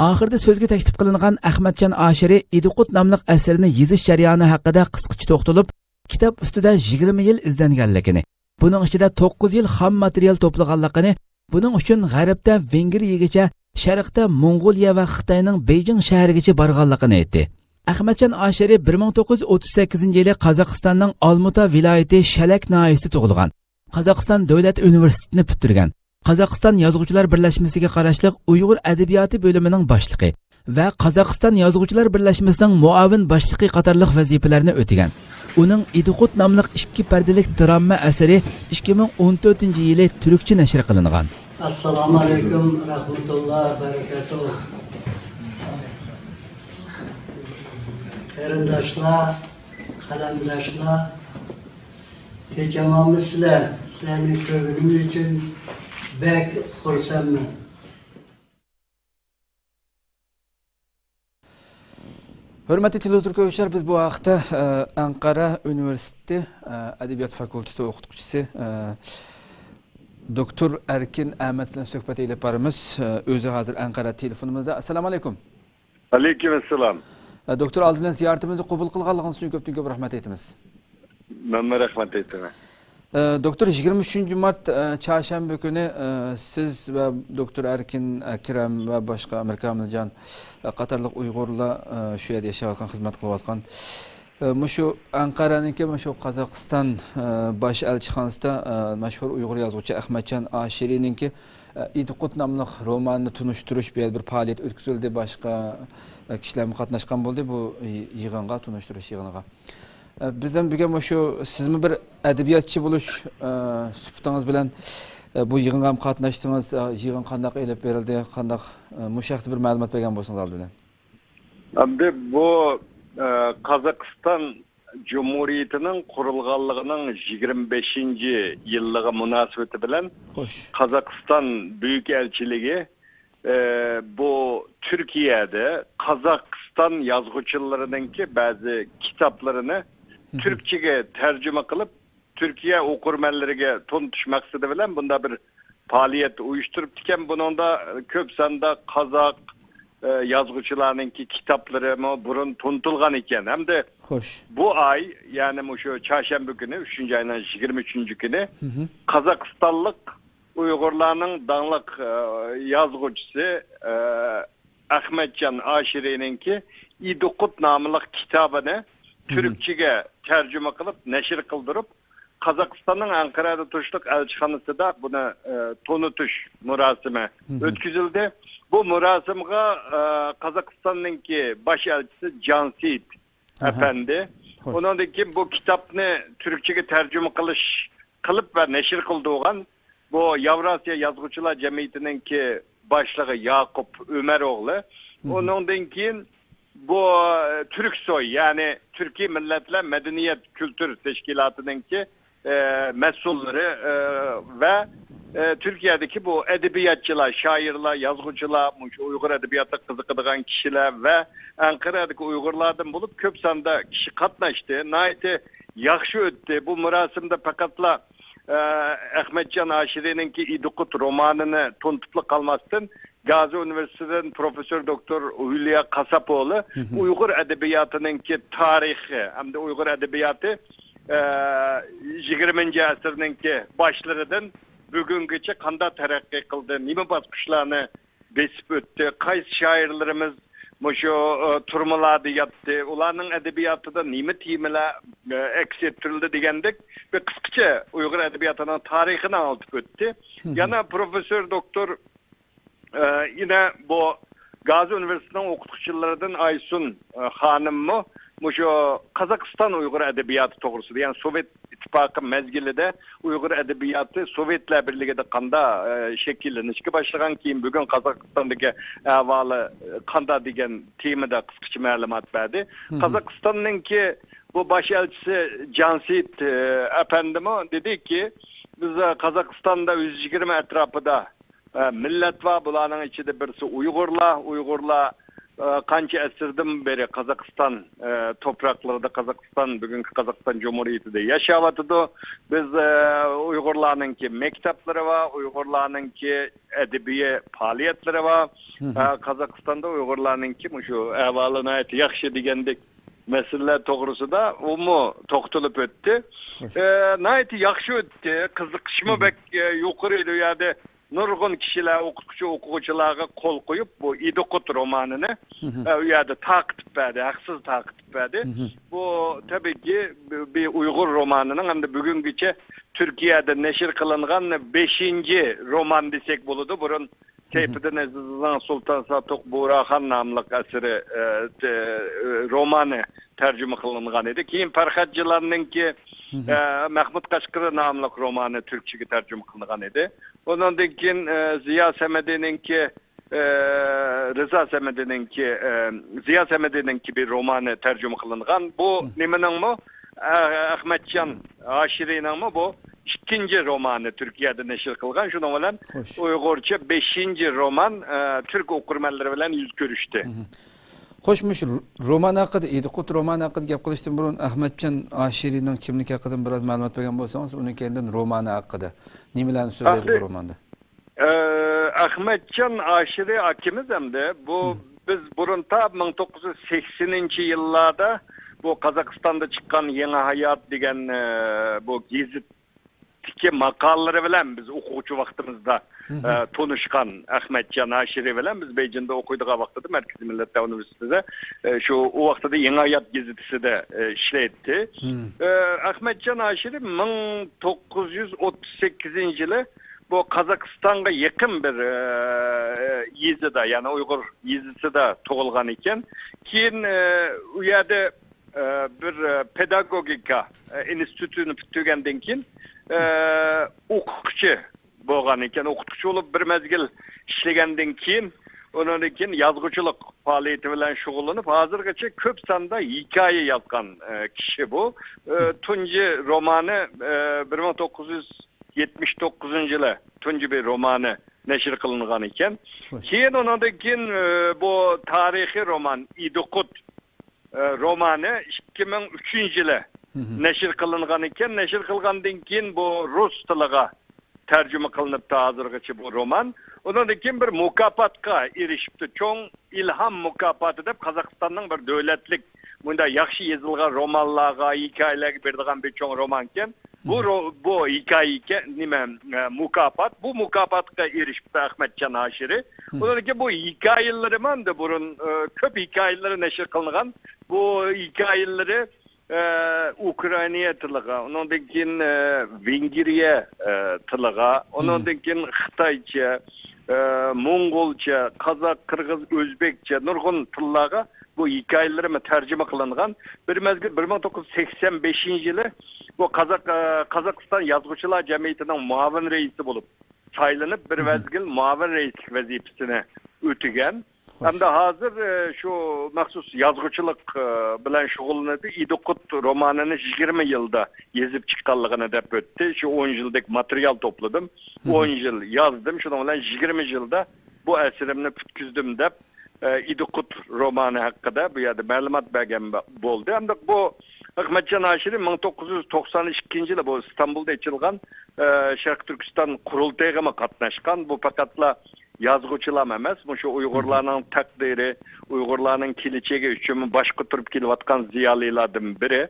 ئاخىرىدا سۆزگە تەكلىپ قىلىنغان ئەخمەتجان ئاشىرى ئىدىقۇت ناملىق ئەسىرىنى يېزىش جەريانى ھەققىدە قىسقىچە توختىلىپ، كىتاب ئۈستىدە يىگىرمە يىل ئىزدەنگەنلىكىنى، بۇنىڭ ئىچىدە توققۇز يىل خام ماتېرىيال توپلىغانلىقىنى، بۇنىڭ ئۈچۈن غەربتە ۋېنگرىيەگىچە، شەرقتە موڭغۇلىيە ۋە خىتاينىڭ بېيجىڭ شەھىرىگىچە بارغانلىقىنى ئېيتتى. ئەخمەتجان ئاشىرى بىر مىڭ توققۇز يۈز ئوتتۇز سەككىزىنچى يىلى قازاقىستاننىڭ ئالمۇتا ۋىلايىتى شەلەك ناھىيەسىدە تۇغۇلغان. قازاقىستان دۆلەت ئۇنىۋېرسىتېتىنى پۈتتۈرگەن. قازاقىستان يازغۇچىلار بىرلەشمىسىگە قاراشلىق ئۇيغۇر ئەدەبىياتى بۆلۈمىنىڭ باشلىقى ۋە قازاقىستان يازغۇچىلار بىرلەشمىسىنىڭ مۇئاۋىن باشلىقى قاتارلىق ۋەزىپىلەرنى ئۆتىگەن. ئۇنىڭ ئىدىقۇت ناملىق ئىككى پەردىلىك دىرامما ئەسىرى ئىككى مىڭ ئون تۆتىنچى يىلى تۈركچە نەشر قىلىنغان. ئەسسالامۇ ئەلەيكۇم رەھمەتۇللا بەرىكاتۇھ. قېرىنداشلار، قەلەمداشلار، تېچەمامىسىلەر، سىلەرنى كۆرگىنىم ئۈچۈن بەك خۇرسەنمەن. ھۆرمەتلىك تېلېۋىزور كۆرگۈچىلەر، بىز بۇ ھەقتە، ئە، ئەنقەرە ئۇنىۋېرسىتېتى، ئە، ئەدەبىيات فاكۇلتېتى ئوقۇتقۇچىسى، ئە، دوكتور ئەركىن ئەمەت بىلەن سۆھبەت ئېلىپ بارىمىز. ئە، ئۆزى ھازىر ئەنقەرە تېلېفونىمىزدا. ئەسسالامۇ ئەلەيكۇم. ئەلەيكۇم ئەسسالام. ئە، دوكتور، ئالدى بىلەن زىيارىتىمىزنى قوبۇل قىلغانلىقىڭىز ئۈچۈن كۆپتىن كۆپ رەھمەت ئېيتىمىز. مەنمۇ رەھمەت ئېيتىمەن. ئە، دوكتور، يىگىرمە ئۈچىنچى مارت، ئە، چارشەنبە كۈنى، ئە، سىز ۋە دوكتور ئەركىن ئەكرەم ۋە باشقا ئەمىر كامىلجان، ئە، قاتارلىق ئۇيغۇرلار، ئە، شۇ يەردە ياشاۋاتقان، خىزمەت قىلىۋاتقان، ئە، مۇشۇ ئەنقەرەنىڭكى، مۇشۇ قازاقىستان، ئە، باش ئەلچىخانىسىدا، ئە، مەشھۇر ئۇيغۇر يازغۇچى ئەخمەتجان ئاشىرىنىڭكى، ئە، ئىدىقۇت ناملىق رومانىنى تونۇشتۇرۇش بۇ يەردە بىر پائالىيەت ئۆتكۈزۈلدى. باشقا، ئە، كىشىلەرمۇ قاتناشقان بولدى بۇ يى-، يىغىنغا، تونۇشتۇرۇش يىغىنىغا. ئە، بىز ھەم بۈگۈن مۇشۇ سىزمۇ بىر ئەدەبىياتچى بولۇش، ئە، سۈپىتىڭىز بىلەن، ئە، بۇ يىغىنغا ھەم قاتناشتىڭىز. ئە، يىغىن قانداق ئېلىپ بېرىلدى؟ قانداق، ئە، مۇشۇ ھەقتە بىر مەلۇمات بەرگەن بولسىڭىز ئالدى بىلەن. ئەمدى بۇ، ئە، قازاقىستان جۇمھۇرىيىتىنىڭ قۇرۇلغانلىقىنىڭ يىگىرمە بەشىنچى يىللىقى مۇناسىۋىتى بىلەن خوش. قازاقىستان بۈيۈك ئەلچىلىكى ئى، بۇ تۈركىيەدە قازاقىستان يازغۇچىلىرىنىڭكى بەزى كىتابلىرىنى مھم. تۈركچىگە تەرجىمە قىلىپ، تۈركىيە ئوقۇرمەنلىرىگە تونۇتۇش مەقسىتى بىلەن بۇنداق بىر پائالىيەت ئۇيۇشتۇرۇپتىكەن. بۇنىڭدا كۆپ ساندا قازاق، ئى، يازغۇچىلارنىڭكى كىتابلىرىمۇ بۇرۇن تونۇتۇلغان ئىكەن. ھەمدە خوش. بۇ ئاي، يەنى مۇشۇ چارشەنبە كۈنى، ئۈچىنچى ئاينىڭ يىگىرمە ئۈچىنچى كۈنى مھم. قازاقىستانلىق ئۇيغۇرلارنىڭ داڭلىق، ئە، يازغۇچىسى، ئە، ئەخمەتجان ئاشىرىنىڭكى ئىدىقۇت ناملىق كىتابىنى مھم. تۈركچىگە تەرجىمە قىلىپ، نەشر قىلدۇرۇپ، قازاقىستاننىڭ ئەنقەرەدە تۇرۇشلۇق ئەلچىخانىسىدا بۇنى، ئە، تونۇتۇش مۇراسىمى مھم. ئۆتكۈزۈلدى. بۇ مۇراسىمغا، ئە، قازاقىستاننىڭكى باش ئەلچىسى جانسېيىت ئەھە. ئەپەندى. خوش. ئۇنىڭدىن كېيىن بۇ كىتابنى تۈركچىگە تەرجىمە قىلىش، قىلىپ ۋە نەشر قىلدۇرغان بۇ ياۋراسىيا يازغۇچىلار جەمئىيىتىنىڭكى باشلىقى ياقۇپ ئۆمەر ئوغلى. مھم. ئۇنىڭدىن كېيىن بۇ، ئە، تۈركسوي، يەنى تۈركىي مىللەتلەر مەدەنىيەت كۈلتۈر تەشكىلاتىنىڭكى، ئە، مەسئۇللىرى، ئە، ۋە، ئە، تۈركىيەدىكى بۇ ئەدەبىياتچىلار، شائىرلار، يازغۇچىلار، مۇشۇ ئۇيغۇر ئەدەبىياتىغا قىزىقىدىغان كىشىلەر ۋە ئەنقەرەدىكى ئۇيغۇرلاردىن بولۇپ كۆپ ساندا كىشى قاتناشتى. ناھايىتى ياخشى ئۆتتى. بۇ مۇراسىمدا پەقەتلا، ئە، ئەخمەتجان ھاشىرىنىڭكى ئىدىقۇت رومانىنى تونۇتۇپلا قالماستىن، گازى ئۇنىۋېرسىتېتىدىن پروفېسسور دوكتور ھۈليا قاساپوغلى ئۇيغۇر ئەدەبىياتىنىڭكى تارىخى ھەمدە ئۇيغۇر ئەدەبىياتى، ئە، يىگىرمىنچى ئەسىرنىڭكى باشلىرىدىن بۈگۈنگىچە قانداق تەرەققىي قىلدى، نېمە باسقۇچلارنى بېسىپ ئۆتتى، قايسى شائىرلىرىمىز مۇشۇ، ئە، تۈرمىلەردە ياتتى، ئۇلارنىڭ ئەدەبىياتىدا نېمە تېمىلار، ئە، ئەكس ئەتتۈرۈلدى دېگەندەك بىر قىسقىچە ئۇيغۇر ئەدەبىياتىنىڭ تارىخىنى ئاڭلىتىپ ئۆتتى. يەنە پروفېسسور دوكتور ئە، يەنە بۇ گازى ئۇنىۋېرسىتېتىنىڭ ئوقۇتقۇچىلىرىدىن ئايسۇن، ئە، خانىممۇ مۇشۇ قازاقىستان ئۇيغۇر ئەدەبىياتى توغرىسىدا، يەنى سوۋېت ئىتتىپاقى مەزگىلىدە ئۇيغۇر ئەدەبىياتى سوۋېتلار بىرلىكىدە قانداق، ئە، شەكىللىنىشكە باشلىغان، كېيىن بۈگۈن قازاقىستاندىكى ئەھۋالى، ئە، قانداق دېگەن تېمىدا قىسقىچە مەلۇمات بەردى. قازاقىستاننىڭكى بۇ باش ئەلچىسى جانسىت، ئە، ئەپەندىمۇ دېدىكى، بىز، ئە، قازاقىستاندا يۈز يىگىرمە ئەتراپىدا ئە، مىللەت بار، بۇلارنىڭ ئىچىدە بىرسى ئۇيغۇرلار. ئۇيغۇرلار، ئە، قانچە ئەسىردىن بېرى قازاقىستان، ئە، توپراقلىرىدا، قازاقىستان، بۈگۈنكى قازاقىستان جۇمھۇرىيىتىدە ياشاۋاتىدۇ. بىز، ئە، ئۇيغۇرلارنىڭكى مەكتەپلىرى بار، ئۇيغۇرلارنىڭكى ئەدەبىي پائالىيەتلىرى بار. ئە، قازاقىستاندا ئۇيغۇرلارنىڭكى مۇشۇ ئەھۋالى ناھايىتى ياخشى دېگەندەك مەسىلىلەر توغرىسىدا ئۇمۇ توختىلىپ ئۆتتى. ئە، ناھايىتى ياخشى ئۆتتى. قىزىقىشمۇ بەك، ئە، يۇقىرى ئىدى. ئۇ يەردە نۇرغۇن كىشىلەر، ئوقۇتقۇچى، ئوقۇغۇچىلارغا قول قويۇپ، بۇ ئىدىقۇت رومانىنى، ئە، ئۇ يەردە تارقىتىپ بەردى، ھەقسىز تارقىتىپ بەردى. بۇ، تەبىئىيكى، بىر، بىر ئۇيغۇر رومانىنىڭ ھەمدە بۈگۈنگىچە تۈركىيەدە نەشر قىلىنغان بەشىنچى رومان دېسەك بولىدۇ. بۇرۇن سەيپىدىن ئەزىزنىڭ سۇلتان ساتۇق بۇراخان ناملىق ئەسىرى، ئە، تە-، ئە، رومانى تەرجىمە قىلىنغان ئىدى. كېيىن پەرھات جىلاننىڭكى، ئە، مەھمۇد قەشقىرى ناملىق رومانى تۈركچىگە تەرجىمە قىلىنغان ئىدى. ئۇنىڭدىن كېيىن، ئە، زىيا سەمەدىنىڭكى، ئە، رىزا سەمەدىنىڭكى، ئە، زىيا سەمەدىنىڭكى بىر رومانى تەرجىمە قىلىنغان. بۇ نېمىنىڭمۇ؟ ئە-، ئەخمەتجان ھاشىرىنىڭمۇ بۇ ئىككىنچى رومانى تۈركىيەدە نەشر قىلغان. شۇنىڭ بىلەن ئۇيغۇرچە بەشىنچى رومان، ئە، تۈرك ئوقۇرمەنلىرى بىلەن يۈز كۆرۈشتى. خوش، مۇشۇ ر-، رومان ھەققىدە، ئىدىقۇت رومانى ھەققىدە گەپ قىلىشتىن بۇرۇن، ئەخمەتجان ھاشىرىنىڭ كىملىكى ھەققىدە بىراز مەلۇمات بەرگەن بولسىڭىز، ئۇنىڭ كەينىدىن رومانى ھەققىدە نېمىلەرنى سۆزلەيدۇ بۇ روماندا؟ ئە، ئەخمەتجان ھاشىرى ئاكىمىز ئەمدى بۇ، بىز بۇرۇن تا مىڭ توققۇز يۈز سەكسىنىنچى يىللاردا بۇ قازاقىستاندا چىققان يېڭى ھايات دېگەن، ئە، بۇ گېزىتتىكى ماقالىلىرى بىلەن بىز ئوقۇغۇچى ۋاقتىمىزدا، ئە، تونۇشقان ئەخمەتجان ھاشىرى بىلەن بىز بېيجىڭدا ئوقۇيدىغان ۋاقتىدا مەركىزىي مىللەتلەر ئۇنىۋېرسىتېتىدا، ئە، شۇ ئۇ ۋاقتىدا يېڭى ھايات گېزىتىسىدە، ئە، ئىشلەيتتى. ئە، ئەخمەتجان ھاشىرى مىڭ توققۇز يۈز ئوتتۇز سەككىزىنچى يىلى بۇ قازاقىستانغا يېقىن بىر، ئە، يېزىدا، يەنى ئۇيغۇر يېزىسىدا تۇغۇلغان ئىكەن. كېيىن، ئە، ئۇ يەردە، ئە، بىر، ئە، پېداگوگىكا، ئە، ئىنستىتۇتىنى پۈتتۈرگەندىن كېيىن، ئە، ئوقۇتقۇچى بولغان ئىكەن. ئوقۇتقۇچى بولۇپ بىر مەزگىل ئىشلىگەندىن كېيىن، ئۇنىڭدىن كېيىن يازغۇچىلىق پائالىيىتى بىلەن شۇغۇللىنىپ، ھازىرغىچە كۆپ ساندا ھېكايە يازغان، ئە، كىشى بۇ. ئە، تۇنجى رومانى، ئە، بىر مىڭ توققۇز يۈز يەتمىش توققۇزىنچى يىلى تۇنجى بىر رومانى نەشر قىلىنغان ئىكەن. كېيىن ئۇنىڭدىن كېيىن، ئە، بۇ تارىخىي رومان ئىدىقۇت، ئە، رومانى ئىككى مىڭ ئۈچىنچى يىلى نەشر قىلىنغان ئىكەن. نەشر قىلغاندىن كېيىن بۇ رۇس تىلىغا تەرجىمە قىلىنىپتۇ ھازىرغىچە بۇ رومان. ئۇنىڭدىن كېيىن بىر مۇكاپاتقا ئېرىشىپتۇ. چوڭ ئىلھام مۇكاپاتى دەپ قازاقىستاننىڭ بىر دۆلەتلىك مۇنداق ياخشى يېزىلغان رومانلارغا، ھېكايىلەرگە بېرىدىغان بىر چوڭ رومانكەن. بۇ رو-، بۇ ھېكايىكەن، نېمە، ئە، مۇكاپات. بۇ مۇكاپاتقا ئېرىشىپتۇ ئەخمەتجان ھاشىرى. ئۇنىڭدىن كېيىن بۇ ھېكايىلىرى ماندا بۇرۇن، ئە، كۆپ ھېكايىلىرى نەشر قىلىنغان. بۇ ھېكايىلىرى ئە، ئۇكرائىنىيە تىلىغا، ئۇنىڭدىن كېيىن، ئە، ۋېنگرىيە، ئە، تىلىغا، ئۇنىڭدىن كېيىن خىتايچە، ئە، موڭغۇلچە، قازاق، قىرغىز، ئۆزبېكچە نۇرغۇن تىللارغا بۇ ھېكايىلىرىمۇ تەرجىمە قىلىنغان. بىر مەزگىل بىر مىڭ توققۇز يۈز سەكسەن بەشىنچى يىلى بۇ قازاق، ئە، قازاقىستان يازغۇچىلار جەمئىيىتىنىڭ مۇئاۋىن رەئىسى بولۇپ سايلىنىپ، بىر مەزگىل مۇئاۋىن رەئىسلىك ۋەزىپىسىنى ئۆتىگەن. ھەمدە ھازىر، ئە، شۇ مەخسۇس يازغۇچىلىق، ئە، بىلەن شۇغۇللىنىدۇ. ئىدىقۇت رومانىنى يىگىرمە يىلدا يېزىپ چىققانلىقىنى دەپ ئۆتتى. شۇ ئون يىلدەك ماتېرىيال توپلىدىم. ئون يىل يازدىم. شۇنىڭ بىلەن يىگىرمە يىلدا بۇ ئەسىرىمنى پۈتكۈزدۈم دەپ، ئە، ئىدىقۇت رومانى ھەققىدە بۇ يەردە مەلۇمات بەرگەن بولدى. ھەمدە بۇ ئەخمەتجان ھاشىرى مىڭ توققۇز يۈز توقسان ئىككىنچى يىلى بۇ ئىستانبۇلدا ئېچىلغان، ئە، شەرقىي تۈركىستان قۇرۇلتىيىغىمۇ قاتناشقان. بۇ پەقەتلا يازغۇچىلام ئەمەس، مۇشۇ ئۇيغۇرلارنىڭ تەقدىرى، ئۇيغۇرلارنىڭ كېلىچەكى ئۈچۈن باش قوتۇرۇپ كېلىۋاتقان زىيالىيلاردىن بىرى.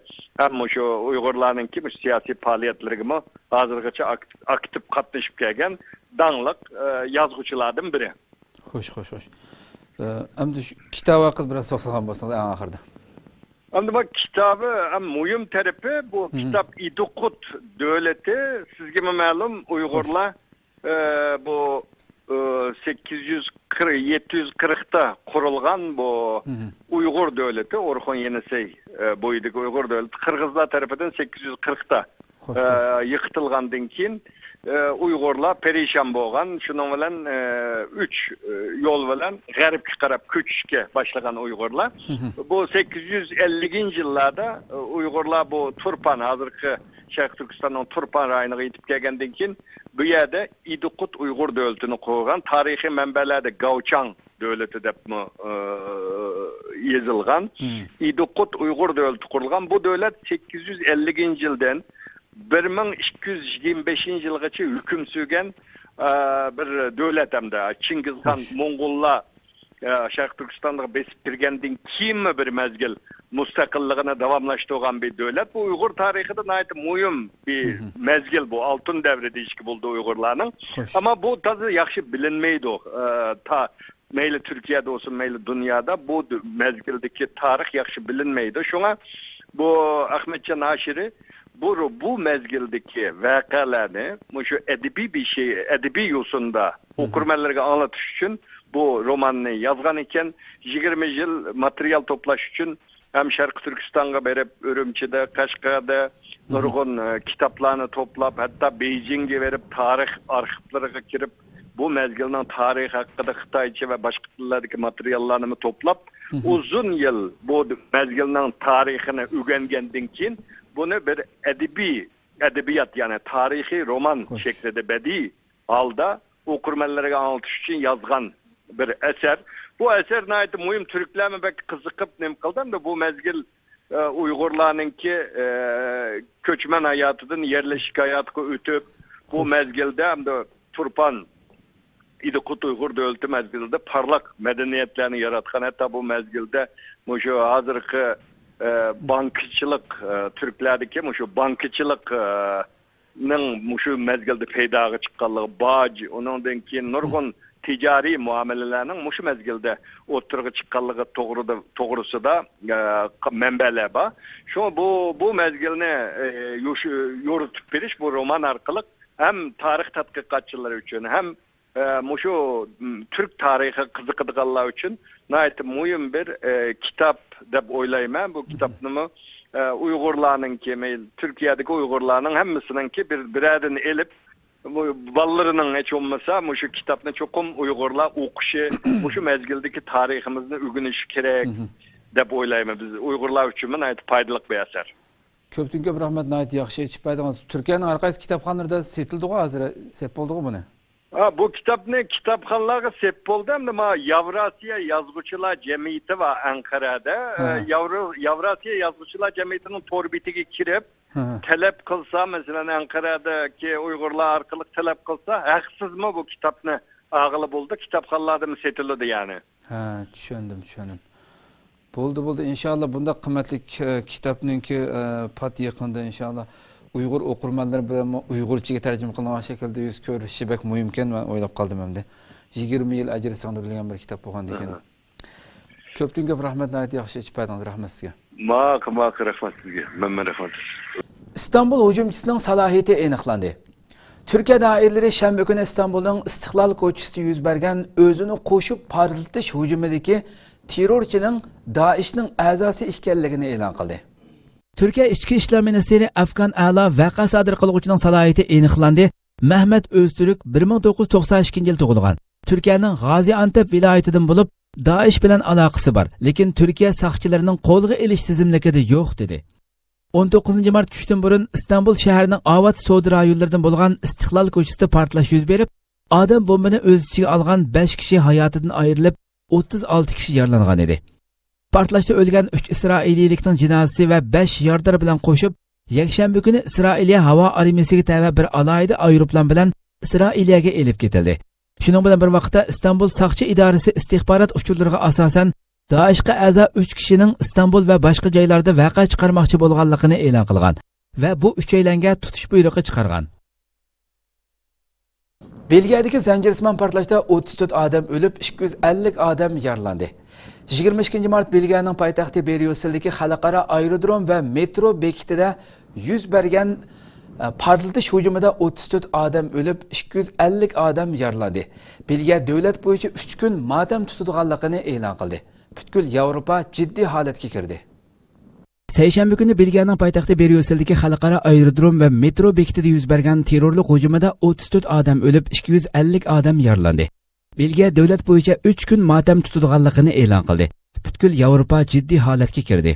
ھەم مۇشۇ ئۇيغۇرلارنىڭكى مۇشۇ سىياسىي پائالىيەتلىرىگىمۇ ھازىرغىچە ئاكتىپ، ئاكتىپ قاتنىشىپ كەلگەن داڭلىق، ئە، يازغۇچىلاردىن بىرى. خوش، خوش، خوش. ئە، ئەمدى شۇ كىتابى ھەققىدە بىراز توختالغان بولسىڭىز ئەڭ ئاخىرىدا. ئەمدى بۇ كىتابى، ئەم، مۇھىم تەرىپى، بۇ كىتاب ئىدىقۇت دۆلىتى، سىزگىمۇ مەلۇم، ئۇيغۇرلار، ئە، بۇ، ئە، سەككىز يۈز قىرىق، يەتتە يۈز قىرىقتا قۇرۇلغان بۇ ئۇيغۇر دۆلىتى، ئورخۇن يېنىسەي، ئە، بويىدىكى ئۇيغۇر دۆلىتى قىرغىزلار تەرىپىدىن سەككىز يۈز قىرىقتا ئە، يىقىتىلغاندىن كېيىن، ئە، ئۇيغۇرلار پەرىشان بولغان. شۇنىڭ بىلەن، ئە، ئۈچ، ئە، يول بىلەن غەربكە قاراپ كۆچۈشكە باشلىغان ئۇيغۇرلار. بۇ سەككىز يۈز ئەللىكىنچى يىللاردا، ئە، ئۇيغۇرلار بۇ تۇرپان، ھازىرقى شەرقىي تۈركىستاننىڭ تۇرپان رايونىغا يېتىپ كەلگەندىن كېيىن، بۇ يەردە ئىدىقۇت ئۇيغۇر دۆلىتىنى قۇرغان. تارىخىي مەنبەلەردە گاۋچاڭ دۆلىتى دەپمۇ، ئى، يېزىلغان. ئىدىقۇت ئۇيغۇر دۆلىتى قۇرۇلغان. بۇ دۆلەت سەككىز يۈز ئەللىكىنچى يىلدىن بىر مىڭ ئىككى يۈز يىگىرمە بەشىنچى يىلغىچە ھۆكۈم سۈرگەن، ئە، بىر دۆلەت ھەمدە چىڭگىزخان موڭغۇللار، ئە، شەرقىي تۈركىستانغا بېسىپ كىرگەندىن كېيىنمۇ بىر مەزگىل مۇستەقىللىقىنى داۋاملاشتۇرغان بىر دۆلەت. بۇ ئۇيغۇر تارىخىدا ناھايىتى مۇھىم بىر مەزگىل بۇ. ئالتۇن دەۋرى دېيىشكە بولىدۇ ئۇيغۇرلارنىڭ. ئەمما بۇ تازا ياخشى بىلىنمەيدۇ. ئە، تا مەيلى تۈركىيەدە بولسۇن، مەيلى دۇنيادا بۇ دۇ-، مەزگىلدىكى تارىخ ياخشى بىلىنمەيدۇ. شۇڭا بۇ ئەخمەتجان ھاشىرى بۇ، بۇ مەزگىلدىكى ۋەقەلەرنى مۇشۇ ئەدەبىي بىر شەي، ئەدەبىي يوسۇندا ئوقۇرمەنلەرگە ئاڭلىتىش ئۈچۈن بۇ روماننى يازغان ئىكەن. يىگىرمە يىل ماتېرىيال توپلاش ئۈچۈن ھەم شەرقىي تۈركىستانغا بېرىپ، ئۈرۈمچىدە، قەشقەردە نۇرغۇن، ئە، كىتابلارنى توپلاپ، ھەتتا بېيجىڭگە بېرىپ، تارىخ ئارخىپلىرىغا كىرىپ، بۇ مەزگىلنىڭ تارىخى ھەققىدە خىتايچە ۋە باشقا تىللاردىكى ماتېرىياللارنىمۇ توپلاپ، ئۇزۇن يىل بۇ مەزگىلنىڭ تارىخىنى ئۆگەنگەندىن كېيىن، بۇنى بىر ئەدەبىي، ئەدەبىيات، يەنى تارىخىي رومان شەكلىدە بەدىئىي ھالدا ئوقۇرمەنلەرگە ئاڭلىتىش ئۈچۈن يازغان بىر ئەسەر. بۇ ئەسەر ناھايىتى مۇھىم، تۈركلەرمۇ بەك قىزىقىپ نېمە قىلدى. ئەمدى بۇ مەزگىل، ئە، ئۇيغۇرلارنىڭكى، ئە، كۆچمەن ھاياتىدىن يەرلىشىك ھاياتقا ئۆتۈپ، بۇ مەزگىلدە ئەمدى تۇرپان، ئىدىقۇت ئۇيغۇر دۆلىتى مەزگىلىدە پارلاق مەدەنىيەتلەرنى ياراتقان، ھەتتا بۇ مەزگىلدە مۇشۇ ھازىرقى، ئە، بانكىچىلىق، ئە، تۈركلەردىكى مۇشۇ بانكىچىلىق، ئە، نىڭ مۇشۇ مەزگىلدە پەيداغا چىققانلىقى، باج، ئۇنىڭدىن كېيىن نۇرغۇن تىجارىي مۇئامىلىلەرنىڭ مۇشۇ مەزگىلدە ئوتتۇرىغا چىققانلىقى توغرىدا، توغرىسىدا، ئە، مەنبەلەر بار. شۇڭا بۇ، بۇ مەزگىلنى، ئە، يوش-، يورۇتۇپ بېرىش بۇ رومان ئارقىلىق ھەم تارىخ تەتقىقاتچىلىرى ئۈچۈن، ھەم ئە، مۇشۇ، م، تۈرك تارىخىغا قىزىقىدىغانلار ئۈچۈن ناھايىتى مۇھىم بىر، ئە، كىتاب دەپ ئويلايمەن. بۇ كىتابنىمۇ، ئە، ئۇيغۇرلارنىڭكى، مەيلى تۈركىيەدىكى ئۇيغۇرلارنىڭ ھەممىسىنىڭكى بىر، بىرەرىدىن ئېلىپ، بۇ بالىلىرىنىڭ ھېچ بولمىسا مۇشۇ كىتابنى چوقۇم ئۇيغۇرلار ئوقۇشى، مۇشۇ مەزگىلدىكى تارىخىمىزنى ئۆگىنىشى كېرەك دەپ ئويلايمەن. بىز ئۇيغۇرلار ئۈچۈنمۇ ناھايىتى پايدىلىق بىر ئەسەر. كۆپتىن كۆپ رەھمەت، ناھايىتى ياخشى ئېچىپ بەردىڭىز. تۈركىيەنىڭ ھەر قايسى كىتابخانىلىرىدا سېتىلدىغۇ ھازىر، سەپ بولدىغۇ بۇنى؟ ھا، بۇ كىتابنى كىتابخانىلارغا سېپ بولدى. ئەمدى ما ياۋراسىيە يازغۇچىلار جەمئىيىتى بار ئەنقەرەدە. ھە. ئە، ياۋرا-، ياۋراسىيە يازغۇچىلار جەمئىيىتىنىڭ تور بېتىگە كىرىپ، ھە، ھە، تەلەپ قىلسا، مەسىلەن، ئەنقەرەدىكى ئۇيغۇرلار ئارقىلىق تەلەپ قىلسا، ھەقسىزمۇ بۇ كىتابنى ئاغىلى بولدى، كىتابخانىلاردىمۇ سېتىلىدۇ يەنى. ھە، چۈشەندىم، چۈشەندىم. بولدى، بولدى. ئىنشاللا بۇنداق قىممەتلىك، ئە، كىتابنىڭكى، ئە، پات يېقىندا ئىنشاللا ئۇيغۇر ئوقۇرمەنلىرى بىلەن ئۇيغۇرچىگە تەرجىمە قىلىنغان شەكىلدە يۈز كۆرۈشۈشى بەك مۇھىمكەن، مەن ئويلاپ قالدىم ئەمدى. يىگىرمە يىل ئەجرى سىڭدۈرۈلگەن بىر كىتاب بولغاندىكىن. ئاھا. كۆپتىن كۆپ رەھمەت، ناھايىتى ياخشى ئېچىپ بەردىڭىز، رەھمەت سىزگە. ماقۇل، ماقۇل، رەھمەت سىزگە. مەن، مەن رەھمەت. ئىستانبۇل ھۇجۇمچىسىنىڭ سالاھىيىتى ئېنىقلاندى. تۈركىيە دائىرىلىرى شەنبە كۈنى ئىستانبۇلنىڭ ئىستىقلال كوچىسىدا يۈز بەرگەن ئۆزىنى قوشۇپ پارتلىتىش ھۇجۇمىدىكى تېررورچىنىڭ دائىشنىڭ ئەزاسى ئىكەنلىكىنى ئېلان قىلدى. تۈركىيە ئىچكى ئىشلار مىنىستىرى ئەفغان ئەلا ۋەقە سادىر قىلغۇچىنىڭ سالاھىيىتى ئېنىقلاندى. مەھمەت ئۆزتۈرك بىر مىڭ توققۇز يۈز توقسان ئىككىنچى يىل تۇغۇلغان، تۈركىيەنىڭ غازىئانتېپ ۋىلايىتىدىن بولۇپ، دائىش بىلەن ئالاقىسى بار، لېكىن تۈركىيە ساقچىلىرىنىڭ قولغا ئېلىش تىزىملىكىدە يوق، دېدى. ئون توققۇزىنچى مارت چۈشتىن بۇرۇن ئىستانبۇل شەھىرىنىڭ ئاۋات سودا رايونلىرىدىن بولغان ئىستىقلال كوچىسىدا پارتلاش يۈز بېرىپ، ئادەم بومبىنى ئۆز ئىچىگە ئالغان بەش كىشى ھاياتىدىن ئايرىلىپ، ئوتتۇز ئالتە كىشى يارىلانغان ئىدى. پارتلاشتا ئۆلگەن ئۈچ ئىسرائىلىيلىكنىڭ جىنازىسى ۋە بەش يارىدار بىلەن قوشۇپ، يەكشەنبە كۈنى ئىسرائىلىيە ھاۋا ئارمىيىسىگە تەۋە بىر ئالاھىدە ئايروپىلان بىلەن ئىسرائىلىيەگە ئېلىپ كېتىلدى. شۇنىڭ بىلەن بىر ۋاقىتتا، ئىستانبۇل ساقچى ئىدارىسى ئىستىخبارات ئۇچۇرلىرىغا ئاساسەن، دائىشقا ئەزا ئۈچ كىشىنىڭ ئىستانبۇل ۋە باشقا جايلاردا ۋەقە چىقارماقچى بولغانلىقىنى ئېلان قىلغان ۋە بۇ ئۈچەيلەنگە تۇتۇش بۇيرۇقى چىقارغان. بېلگىيەدىكى زەنجىرسىمان پارتلاشتا ئوتتۇز تۆت ئادەم ئۆلۈپ، ئىككى يۈز ئەللىك ئادەم يارىلاندى. يىگىرمە ئىككىنچى مارت بېلگىيەنىڭ پايتەختى بريۇسسېلدىكى خەلقئارا ئايرودروم ۋە مېترو بېكىتىدە يۈز بەرگەن، ئە، پارتلىتىش ھۇجۇمىدا ئوتتۇز تۆت ئادەم ئۆلۈپ، ئىككى يۈز ئەللىك ئادەم يارىلاندى. بېلگىيە دۆلەت بويىچە ئۈچ كۈن ماتەم تۇتىدىغانلىقىنى ئېلان قىلدى. پۈتكۈل ياۋروپا جىددىي ھالەتكە كىردى. سەيشەنبە كۈنى بېلگىيەنىڭ پايتەختى بريۇسسېلدىكى خەلقئارا ئايرودروم ۋە مېترو بېكىتىدە يۈز بەرگەن تېررورلۇق ھۇجۇمىدا ئوتتۇز تۆت ئادەم ئۆلۈپ، ئىككى يۈز ئەللىك ئادەم يارىلاندى. بېلگىيە دۆلەت بويىچە ئۈچ كۈن ماتەم تۇتىدىغانلىقىنى ئېلان قىلدى. پۈتكۈل ياۋروپا جىددىي ھالەتكە كىردى.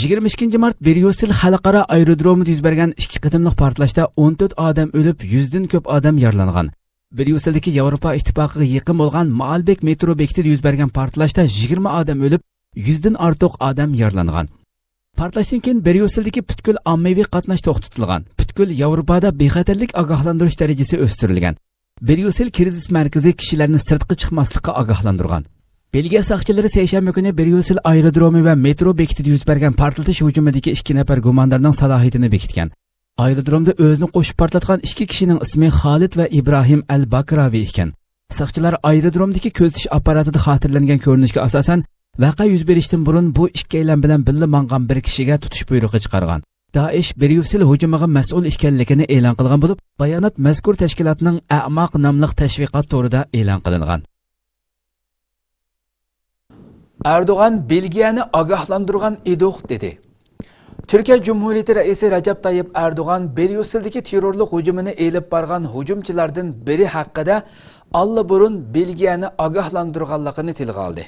يىگىرمە ئىككىنچى مارت بريۇسسېل خەلقئارا ئايرودرومىدا يۈز بەرگەن ئىككى قېتىملىق پارتلاشتا ئون تۆت ئادەم ئۆلۈپ، يۈزدىن كۆپ ئادەم يارىلانغان. بريۇسسېلدىكى ياۋروپا ئىتتىپاقىغا يېقىن بولغان مائالبېك مېترو بېكىتىدە يۈز بەرگەن پارتلاشتا يىگىرمە ئادەم ئۆلۈپ، يۈزدىن ئارتۇق ئادەم يارىلانغان. پارتلاشتىن كېيىن بريۇسسېلدىكى پۈتكۈل ئاممىۋى قاتناش توختىتىلغان. پۈتكۈل ياۋروپادا بىخەتەرلىك ئاگاھلاندۇرۇش دەرىجىسى ئۆستۈرۈلگەن. بريۇسسېل كىرىزىس مەركىزى كىشىلەرنى سىرتقا چىقماسلىققا ئاگاھلاندۇرغان. بېلگىيە ساقچىلىرى سەيشەنبە كۈنى بريۇسسېل ئايرودرومى ۋە مېترو بېكىتىدە يۈز بەرگەن پارتلىتىش ھۇجۇمىدىكى ئىككى نەپەر گۇماندارنىڭ سالاھىيىتىنى بېكىتكەن. ئايرودرومدا ئۆزىنى قوشۇپ پارتلاتقان ئىككى كىشىنىڭ ئىسمى خالىد ۋە ئىبراھىم ئەل باكراۋى ئىكەن. ساقچىلار ئايرودرومدىكى كۆزىتىش ئاپپاراتىدا خاتىرىلەنگەن كۆرۈنۈشكە ئاساسەن، ۋەقە يۈز بېرىشتىن بۇرۇن بۇ ئىككىيلەن بىلەن بىللە ماڭغان بىر كىشىگە تۇتۇش بۇيرۇقى چىقارغان. دائىش بريۇسسېل ھۇجۇمىغا مەسئۇل ئىكەنلىكىنى ئېلان قىلغان بولۇپ، بايانات مەزكۇر تەشكىلاتنىڭ ئەماق ناملىق تەشۋىقات تورىدا ئېلان قىلىنغان. ئەردوغان بېلگىيەنى ئاگاھلاندۇرغان ئىدۇق، دېدى. تۈركىيە جۇمھۇرىيىتى رەئىسى رەجەپ تايىپ ئەردوغان بريۇسسېلدىكى تېررورلۇق ھۇجۇمىنى ئېلىپ بارغان ھۇجۇمچىلاردىن بىرى ھەققىدە ئاللىبۇرۇن بېلگىيەنى ئاگاھلاندۇرغانلىقىنى تىلغا ئالدى.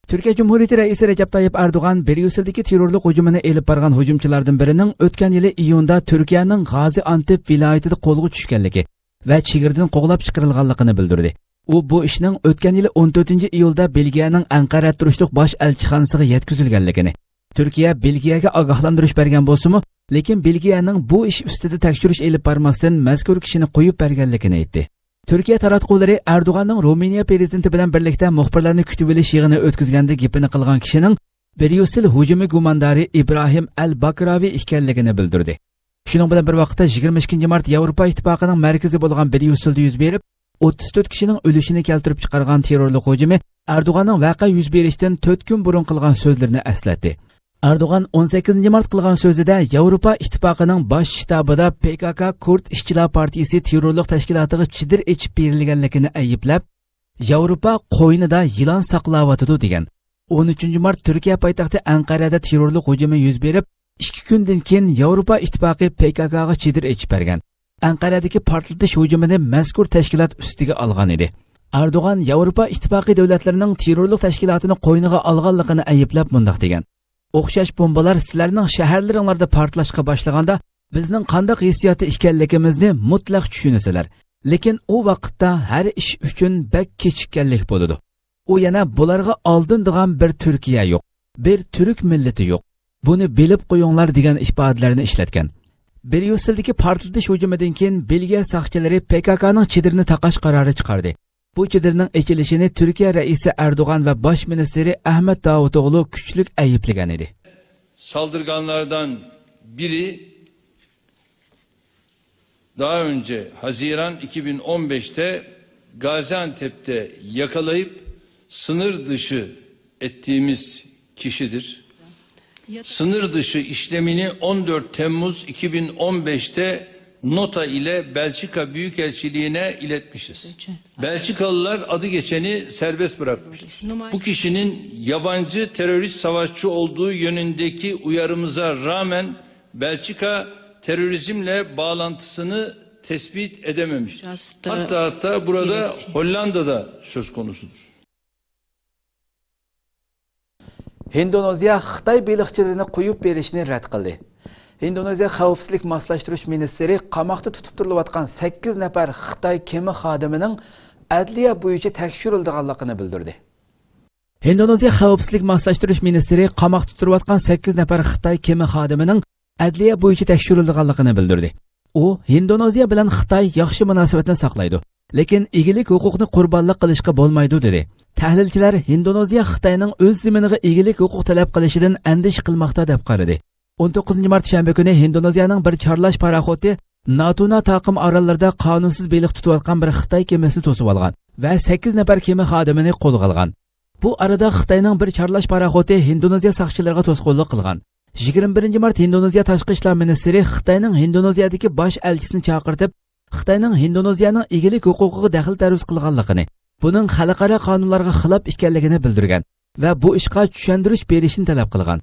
تۈركىيە جۇمھۇرىيىتى رەئىسى رەجەپ تايىپ ئەردوغان بريۇسسېلدىكى تېررورلۇق ھۇجۇمىنى ئېلىپ بارغان ھۇجۇمچىلاردىن بىرىنىڭ ئۆتكەن يىلى ئىيۇندا تۈركىيەنىڭ غازى ئانتېپ ۋىلايىتىدە قولغا چۈشكەنلىكى ۋە چېگرىدىن قوغلاپ چىقىرىلغانلىقىنى بىلدۈردى. ئۇ بۇ ئىشنىڭ ئۆتكەن يىلى ئون تۆتىنچى ئىيۇلدا بېلگىيەنىڭ ئەنقەرەدە تۇرۇشلۇق باش ئەلچىخانىسىغا يەتكۈزۈلگەنلىكىنى، تۈركىيە بېلگىيەگە ئاگاھلاندۇرۇش بەرگەن بولسىمۇ، لېكىن بېلگىيەنىڭ بۇ ئىش ئۈستىدە تەكشۈرۈش ئېلىپ بارماستىن، مەزكۇر كىشىنى قويۇپ بەرگەنلىكىنى ئېيتتى. تۈركىيە تاراتقۇلىرى ئەردوغاننىڭ رومىنىيە پىرېزىدېنتى بىلەن بىرلىكتە مۇخبىرلارنى كۈتۈۋېلىش يىغىنى ئۆتكۈزگەندە گېپىنى قىلغان كىشىنىڭ بريۇسسېل ھۇجۇمى گۇماندارى ئىبراھىم ئەل باكراۋى ئىكەنلىكىنى بىلدۈردى. شۇنىڭ بىلەن بىر ۋاقىتتا، يىگىرمە ئىككىنچى مارت ياۋروپا ئىتتىپاقىنىڭ مەركىزى بولغان بريۇسسېلدا يۈز بېرىپ، ئوتتۇز تۆت كىشىنىڭ ئۆلۈشىنى كەلتۈرۈپ چىقارغان تېررورلۇق ھۇجۇمى ئەردوغاننىڭ ۋەقە يۈز بېرىشتىن تۆت كۈن بۇرۇن قىلغان سۆزلىرىنى ئەسلەتتى. ئەردوغان ئون سەككىزىنچى مارت قىلغان سۆزىدە ياۋروپا ئىتتىپاقىنىڭ باش شتابىدا پې كا كا كۇرد ئىشچىلار پارتىيىسى تېررورلۇق تەشكىلاتىغا چېدىر ئېچىپ بېرىلگەنلىكىنى ئەيىبلەپ، ياۋروپا قوينىدا يىلان ساقلاۋاتىدۇ، دېگەن. ئون ئۈچىنچى مارت تۈركىيە پايتەختى ئەنقەرەدە تېررورلۇق ھۇجۇمى يۈز بېرىپ، ئىككى كۈندىن كېيىن ياۋروپا ئىتتىپاقى پې كا كاغا چېدىر ئېچىپ بەرگەن. ئەنقەرەدىكى پارتلىتىش ھۇجۇمىنى مەزكۇر تەشكىلات ئۈستىگە ئالغان ئىدى. ئەردوغان ياۋروپا ئىتتىپاقى دۆلەتلىرىنىڭ تېررورلۇق تەشكىلاتىنى قوينىغا ئالغانلىقىنى ئەيىبلەپ مۇنداق دېگەن: «ئوخشاش بومبىلار سىلەرنىڭ شەھەرلىرىڭلاردا پارتلاشقا باشلىغاندا، بىزنىڭ قانداق ھېسسىياتتا ئىكەنلىكىمىزنى مۇتلەق چۈشىنىسىلەر. لېكىن ئۇ ۋاقىتتا ھەر ئىش ئۈچۈن بەك كېچىككەنلىك بولىدۇ.» ئۇ يەنە «بۇلارغا ئالدىنىدىغان بىر تۈركىيە يوق، بىر تۈرك مىللىتى يوق. بۇنى بىلىپ قويۇڭلار» دېگەن ئىپادىلەرنى ئىشلەتكەن. بريۇسسېلدىكى پارتلىتىش ھۇجۇمىدىن كېيىن بېلگىيە ساقچىلىرى پې كا كانىڭ چېدىرىنى تاقاش قارارى چىقاردى. بۇ چېدىرنىڭ ئېچىلىشىنى تۈركىيە رەئىسى ئەردوغان ۋە باش مىنىستىرى ئەھمەت داۋۇتئوغلۇ كۈچلۈك ئەيىبلىگەن ئىدى. Saldırganlardan biri daha önce Haziran iki bin on beşte Gaziantep'te yakalayıp sınır dışı ettiğimiz kişidir. Sınır dışı işlemini on dört Temmuz iki bin on beşte nota ile Belçika Büyükelçiliğine iletmişiz. Belçikalılar adı geçeni serbest bırakmıştır. Bu kişinin yabancı terörist savaşçı olduğu yönündeki uyarımıza rağmen Belçika terörizmle bağlantısını tespit edememiştir. Hatta hatta burada Hollanda da söz konusudur. ھىندونېزىيە خىتاي بېلىقچىلىرىنى قويۇپ بېرىشنى رەت قىلدى. ھىندونېزىيە خەۋپسىزلىك ماسلاشتۇرۇش مىنىستىرى قاماقتا تۇتۇپ تۇرۇلۇۋاتقان سەككىز نەپەر خىتاي كېمە خادىمىنىڭ ئەدلىيە بويىچە تەكشۈرۈلىدىغانلىقىنى بىلدۈردى. ھىندونېزىيە خەۋپسىزلىك ماسلاشتۇرۇش مىنىستىرى قاماقتا تۇرۇۋاتقان سەككىز نەپەر خىتاي كېمە خادىمىنىڭ ئەدلىيە بويىچە تەكشۈرۈلىدىغانلىقىنى بىلدۈردى. ئۇ، ھىندونېزىيە بىلەن خىتاي ياخشى مۇناسىۋەتنى ساقلايدۇ. لېكىن ئىگىلىك ھوقۇقنى قۇربانلىق قىلىشقا بولمايدۇ، دېدى. تەھلىلچىلەر ھىندونېزىيە خىتاينىڭ ئۆز زېمىنىغا ئىگىلىك ھوقۇق تەلەپ قىلىشىدىن ئەندىشە قىلماقتا، دەپ قارىدى. ئون توققۇزىنچى مارت شەنبە كۈنى ھىندونېزىيەنىڭ بىر چارلاش پاراخوتى ناتۇنا تاقىم ئاراللىرىدا قانۇنسىز بېلىق تۇتۇۋاتقان بىر خىتاي كېمىسىنى توسۇۋالغان ۋە سەككىز نەپەر كېمە خادىمىنى قولغا ئالغان. بۇ ئارىدا خىتاينىڭ بىر چارلاش پاراخوتى ھىندونېزىيە ساقچىلىرىغا توسقۇنلۇق قىلغان. يىگىرمە بىرىنچى مارت ھىندونېزىيە تاشقى ئىشلار مىنىستىرى خىتاينىڭ ھىندونېزىيەدىكى باش ئەلچىسىنى چاقىرتىپ، خىتاينىڭ ھىندونېزىيەنىڭ ئىگىلىك ھوقۇقىغا دەخلى تەرۇز قىلغانلىقىنى، بۇنىڭ خەلقئارا قانۇنلارغا خىلاپ ئىكەنلىكىنى بىلدۈرگەن ۋە بۇ ئىشقا چۈشەندۈرۈش بېرىشنى تەلەپ قىلغان.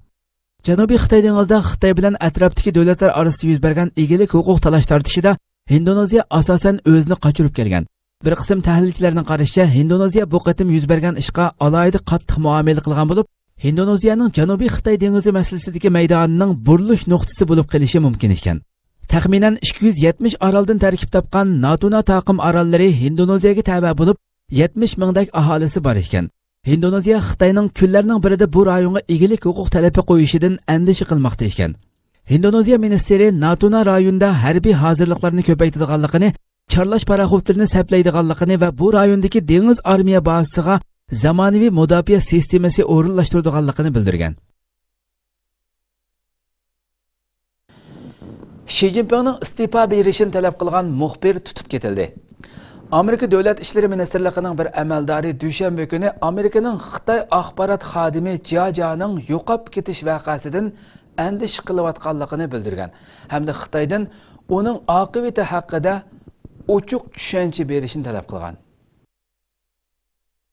جەنۇبىي خىتاي دېڭىزىدا خىتاي بىلەن ئەتراپتىكى دۆلەتلەر ئارىسىدا يۈز بەرگەن ئىگىلىك ھوقۇق تالاش تارتىشىدا ھىندونېزىيە ئاساسەن ئۆزىنى قاچۇرۇپ كەلگەن. بىر قىسىم تەھلىلچىلەرنىڭ قارىشىچە، ھىندونېزىيە بۇ قېتىم يۈز بەرگەن ئىشقا ئالاھىدە قاتتىق مۇئامىلە قىلغان بولۇپ، ھىندونېزىيەنىڭ جەنۇبىي خىتاي دېڭىزى مەسىلىسىدىكى مەيدانىنىڭ بۇرۇلۇش نۇقتىسى بولۇپ قېلىشى مۇمكىن ئىكەن. تەخمىنەن ئىككى يۈز يەتمىش ئارالدىن تەركىب تاپقان ناتۇنا تاقىم ئاراللىرى ھىندونېزىيەگە تەۋە بولۇپ، يەتمىش مىڭدەك ئاھالىسى بار ئىكەن. ھىندونېزىيە خىتاينىڭ كۈنلەرنىڭ بىرىدە بۇ رايونغا ئىگىلىك ھوقۇق تەلىپى قويۇشىدىن ئەندىشە قىلماقتا ئىكەن. ھىندونېزىيە مىنىستىرى ناتۇنا رايونىدا ھەربىي ھازىرلىقلارنى كۆپەيتىدىغانلىقىنى، چارلاش پاراخوتلىرىنى سەپلەيدىغانلىقىنى ۋە بۇ رايوندىكى دېڭىز ئارمىيە بازىسىغا زامانىۋى مۇداپىئە سىستېمىسى ئورۇنلاشتۇرىدىغانلىقىنى بىلدۈرگەن. شى جىنپىڭنىڭ ئىستېپا بېرىشىنى تەلەپ قىلغان مۇخبىر تۇتۇپ كېتىلدى. ئامېرىكا دۆلەت ئىشلىرى مىنىستىرلىقىنىڭ بىر ئەمەلدارى دۈشەنبە كۈنى ئامېرىكىنىڭ خىتاي ئاخبارات خادىمى جيا جيانىڭ يوقاپ كېتىش ۋەقەسىدىن ئەندىشە قىلىۋاتقانلىقىنى بىلدۈرگەن ھەمدە خىتايدىن ئۇنىڭ ئاقىۋىتى ھەققىدە ئوچۇق چۈشەنچە بېرىشنى تەلەپ قىلغان.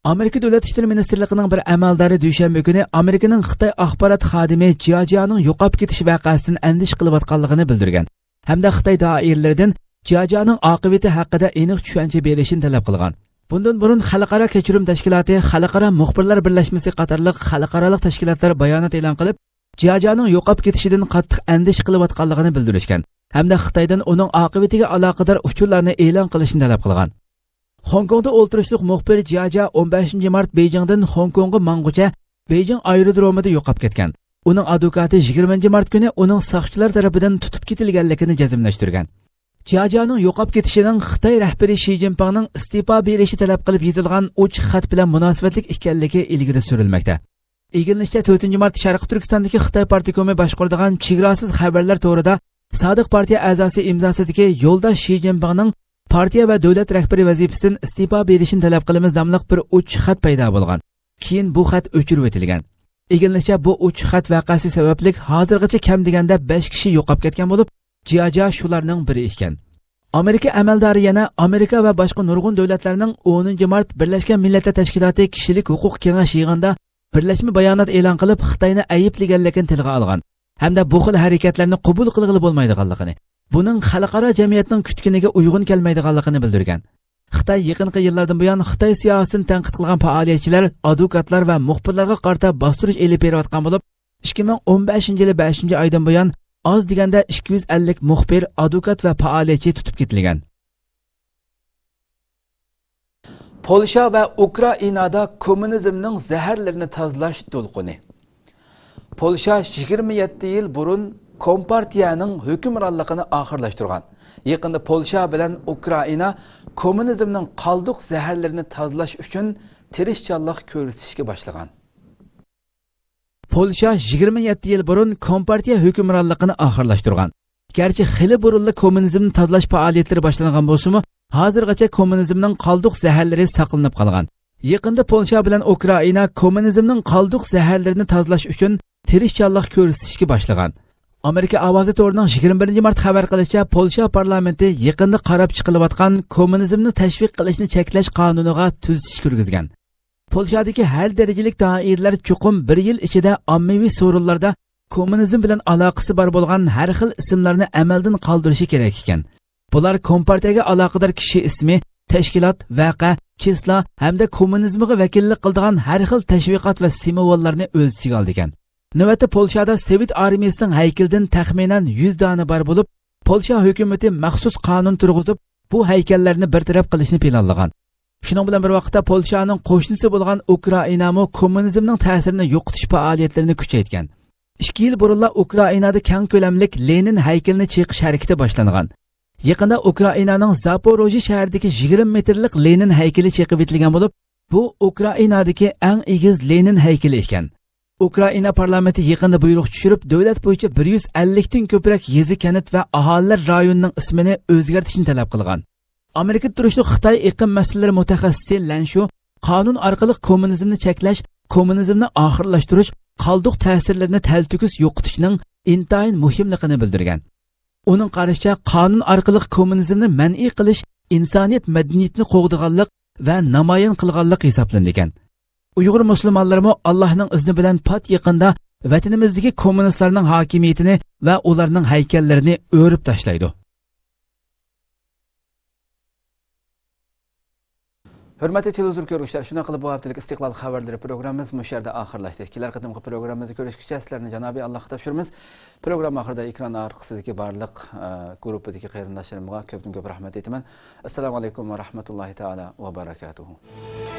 ئامېرىكا دۆلەت ئىشلىرى مىنىستىرلىقىنىڭ بىر ئەمەلدارى دۈشەنبە كۈنى ئامېرىكىنىڭ خىتاي ئاخبارات خادىمى جيا جيانىڭ يوقاپ كېتىش ۋەقەسىدىن ئەندىشە قىلىۋاتقانلىقىنى بىلدۈرگەن ھەمدە خىتاي دائىرىلىرىدىن جيا جيانىڭ ئاقىۋىتى ھەققىدە ئېنىق چۈشەنچە بېرىشىنى تەلەپ قىلغان. بۇندىن بۇرۇن خەلقئارا كەچۈرۈم تەشكىلاتى، خەلقئارا مۇخبىرلار بىرلەشمىسى قاتارلىق خەلقئارالىق تەشكىلاتلار بايانات ئېلان قىلىپ، جيا جيانىڭ يوقاپ كېتىشىدىن قاتتىق ئەندىشە قىلىۋاتقانلىقىنى بىلدۈرۈشكەن ھەمدە خىتايدىن ئۇنىڭ ئاقىۋىتىگە ئالاقىدار ئۇچۇرلارنى ئېلان قىلىشنى تەلەپ قىلغان. خوڭكوڭدا ئولتۇرۇشلۇق مۇخبىر جيا جيا ئون بەشىنچى مارت بېيجىڭدىن خوڭكوڭغا ماڭغۇچە بېيجىڭ ئايرودرومىدا يوقاپ كەتكەن. ئۇنىڭ ئادۋوكاتى يىگىرمىنچى مارت كۈنى ئۇنىڭ ساقچىلار تەرىپىدىن تۇتۇپ كېتىلگەنلىكىنى جەزملەشتۈرگەن. جيا جيانىڭ يوقاپ كېتىشىنىڭ خىتاي رەھبىرى شى جىنپىڭنىڭ ئىستېپا بېرىشى تەلەپ قىلىپ يېزىلغان ئوچۇق خەت بىلەن مۇناسىۋەتلىك ئىكەنلىكى ئىلگىرى سۈرۈلمەكتە. ئىگىلىنىشىچە، تۆتىنچى مارت شەرقىي تۈركىستاندىكى خىتاي پارتكومى باشقۇرىدىغان چېگراسىز خەۋەرلەر تورىدا سادىق پارتىيە ئەزاسى ئىمزاسىدىكى يولداش شى جىنپىڭنىڭ پارتىيە ۋە دۆلەت رەھبىرى ۋەزىپىسىدىن ئىستېپا بېرىشىنى تەلەپ قىلىمىز ناملىق بىر ئوچۇق خەت پەيدا بولغان. كېيىن بۇ خەت ئۆچۈرۈۋېتىلگەن. ئىگىلىنىشىچە، بۇ ئوچۇق خەت ۋەقەسى سەۋەبلىك ھازىرغىچە كەم دېگەندە بەش كىشى يوقاپ كەتكەن بولۇپ، جيا جيا شۇلارنىڭ بىرى ئىكەن. ئامېرىكا ئەمەلدارى يەنە ئامېرىكا ۋە باشقا نۇرغۇن دۆلەتلەرنىڭ ئونىنچى مارت بىرلەشكەن مىللەتلەر تەشكىلاتى كىشىلىك ھوقۇق كېڭەش يىغىنىدا بىرلەشمە بايانات ئېلان قىلىپ، خىتاينى ئەيىبلىگەنلىكىنى تىلغا ئالغان ھەمدە بۇ خىل ھەرىكەتلەرنى قوبۇل قىلغىلى بولمايدىغانلىقىنى، بۇنىڭ خەلقئارا جەمئىيەتنىڭ كۈتكىنىگە ئۇيغۇن كەلمەيدىغانلىقىنى بىلدۈرگەن. خىتاي يېقىنقى يىللاردىن بۇيان خىتاي سىياسىتىنى تەنقىد قىلغان پائالىيەتچىلەر، ئادۋوكاتلار ۋە مۇخبىرلارغا قارىتا باستۇرۇش ئېلىپ بېرىۋاتقان بولۇپ، ئىككى مىڭ ئون بەشىنچى يىلى بەشىنچى ئايدىن بۇيان ئاز دېگەندە ئىككى يۈز ئەللىك مۇخبىر، ئادۋوكات ۋە پائالىيەتچى تۇتۇپ كېتىلگەن. پولشا ۋە ئۇكرائىنادا كوممۇنىزمنىڭ زەھەرلىرىنى تازىلاش دولقۇنى. پولشا يىگىرمە يەتتە يىل بۇرۇن كومپارتىيەنىڭ ھۆكۈمرانلىقىنى ئاخىرلاشتۇرغان. يېقىندا پولشا بىلەن ئۇكرائىنا كوممۇنىزمنىڭ قالدۇق زەھەرلىرىنى تازىلاش ئۈچۈن تىرىشچانلىق كۆرسىتىشكە باشلىغان. پولشا يىگىرمە يەتتە يىل بۇرۇن كومپارتىيە ھۆكۈمرانلىقىنى ئاخىرلاشتۇرغان. گەرچە خېلى بۇرۇنلا كوممۇنىزمنى تازىلاش پائالىيەتلىرى باشلانغان بولسىمۇ، ھازىرغىچە كوممۇنىزمنىڭ قالدۇق زەھەرلىرى ساقلىنىپ قالغان. يېقىندا پولشا بىلەن ئۇكرائىنا كوممۇنىزمنىڭ قالدۇق زەھەرلىرىنى تازىلاش ئۈچۈن تىرىشچانلىق كۆرسىتىشكە باشلىغان. ئامېرىكا ئاۋازى تورىنىڭ يىگىرمە بىرىنچى مارت خەۋەر قىلىشىچە، پولشا پارلامېنتى يېقىندا قاراپ چىقىلىۋاتقان كوممۇنىزمنى تەشۋىق قىلىشنى چەكلەش قانۇنىغا تۈزىتىش كىرگۈزگەن. پولشادىكى ھەر دەرىجىلىك دائىرىلەر چوقۇم بىر يىل ئىچىدە ئاممىۋى سورۇنلاردا كوممۇنىزم بىلەن ئالاقىسى بار بولغان ھەر خىل ئىسىملارنى ئەمەلدىن قالدۇرۇشى كېرەك ئىكەن. بۇلار كومپارتىيەگە ئالاقىدار كىشى ئىسمى، تەشكىلات، ۋەقە، چېسلا ھەمدە كوممۇنىزمغا ۋەكىللىك قىلىدىغان ھەر خىل تەشۋىقات ۋە سىمۋوللارنى ئۆز ئىچىگە ئالىدىكەن. نۆۋەتتە پولشادا سوۋېت ئارمىيىسىنىڭ ھەيكىلىدىن تەخمىنەن يۈز دانە بار بولۇپ، پولشا ھۆكۈمىتى مەخسۇس قانۇن تۇرغۇزۇپ، بۇ ھەيكەللەرنى بىر تەرەپ قىلىشنى پىلانلىغان. شۇنىڭ بىلەن بىر ۋاقىتتا، پولشانىڭ قوشنىسى بولغان ئۇكرائىنامۇ كوممۇنىزمنىڭ تەسىرىنى يوقىتىش پائالىيەتلىرىنى كۈچەيتكەن. ئىككى يىل بۇرۇنلا ئۇكرائىنادا كەڭ كۆلەملىك لېنىن ھەيكىلىنى چېقىش ھەرىكىتى باشلانغان. يېقىندا ئۇكرائىنانىڭ زاپوروژيې شەھىرىدىكى يىگىرمە مېتىرلىق لېنىن ھەيكىلى چېقىۋېتىلگەن بولۇپ، بۇ ئۇكرائىنادىكى ئەڭ ئېگىز لېنىن ھەيكىلى ئىكەن. ئۇكرائىنا پارلامېنتى يېقىندا بۇيرۇق چۈشۈرۈپ، دۆلەت بويىچە بىر يۈز ئەللىكتىن كۆپرەك يېزا، كەنت ۋە ئاھالىلەر رايونىنىڭ ئىسمىنى ئۆزگەرتىشنى تەلەپ قىلغان. ئامېرىكىدا تۇرۇشلۇق خىتاي ئېقىم مەسىلىلىرى مۇتەخەسسىسى لەن شۇ قانۇن ئارقىلىق كوممۇنىزمنى چەكلەش، كوممۇنىزمنى ئاخىرلاشتۇرۇش، قالدۇق تەسىرلىرىنى تەلتۆكۈس يوقىتىشنىڭ ئىنتايىن مۇھىملىقىنى بىلدۈرگەن. ئۇنىڭ قارىشىچە، قانۇن ئارقىلىق كوممۇنىزمنى مەنئى قىلىش ئىنسانىيەت مەدەنىيىتىنى قوغدىغانلىق ۋە نامايان قىلغانلىق ھېسابلىنىدىكەن. ئۇيغۇر مۇسۇلمانلىرىمۇ ئاللاھنىڭ ئىزنى بىلەن پات يېقىندا ۋەتىنىمىزدىكى كوممۇنىستلارنىڭ ھاكىمىيىتىنى ۋە ئۇلارنىڭ ھەيكەللىرىنى ئۆرۈپ تاشلايدۇ. ھۆرمەتلىك تېلېۋىزور كۆرگۈچىلەر، شۇنداق قىلىپ بۇ ھەپتىلىك ئىستىقلال خەۋەرلىرى پروگراممىمىز مۇشۇ يەردە ئاخىرلاشتى. كېلەر قېتىمقى پروگراممىمىزدا كۆرۈشكىچە سىلەرنى جانابىي ئاللاھقا تاپشۇرىمىز. پروگرامما ئاخىرىدا ئېكران ئارقىسىدىكى بارلىق، ئە، گۇرۇپپىدىكى قېرىنداشلىرىمغا كۆپتىن كۆپ رەھمەت ئېيتىمەن. ئەسسالامۇ ئەلەيكۇم ۋە رەھمەتۇللاھى تائالا ۋە بەرەكاتۇھۇ.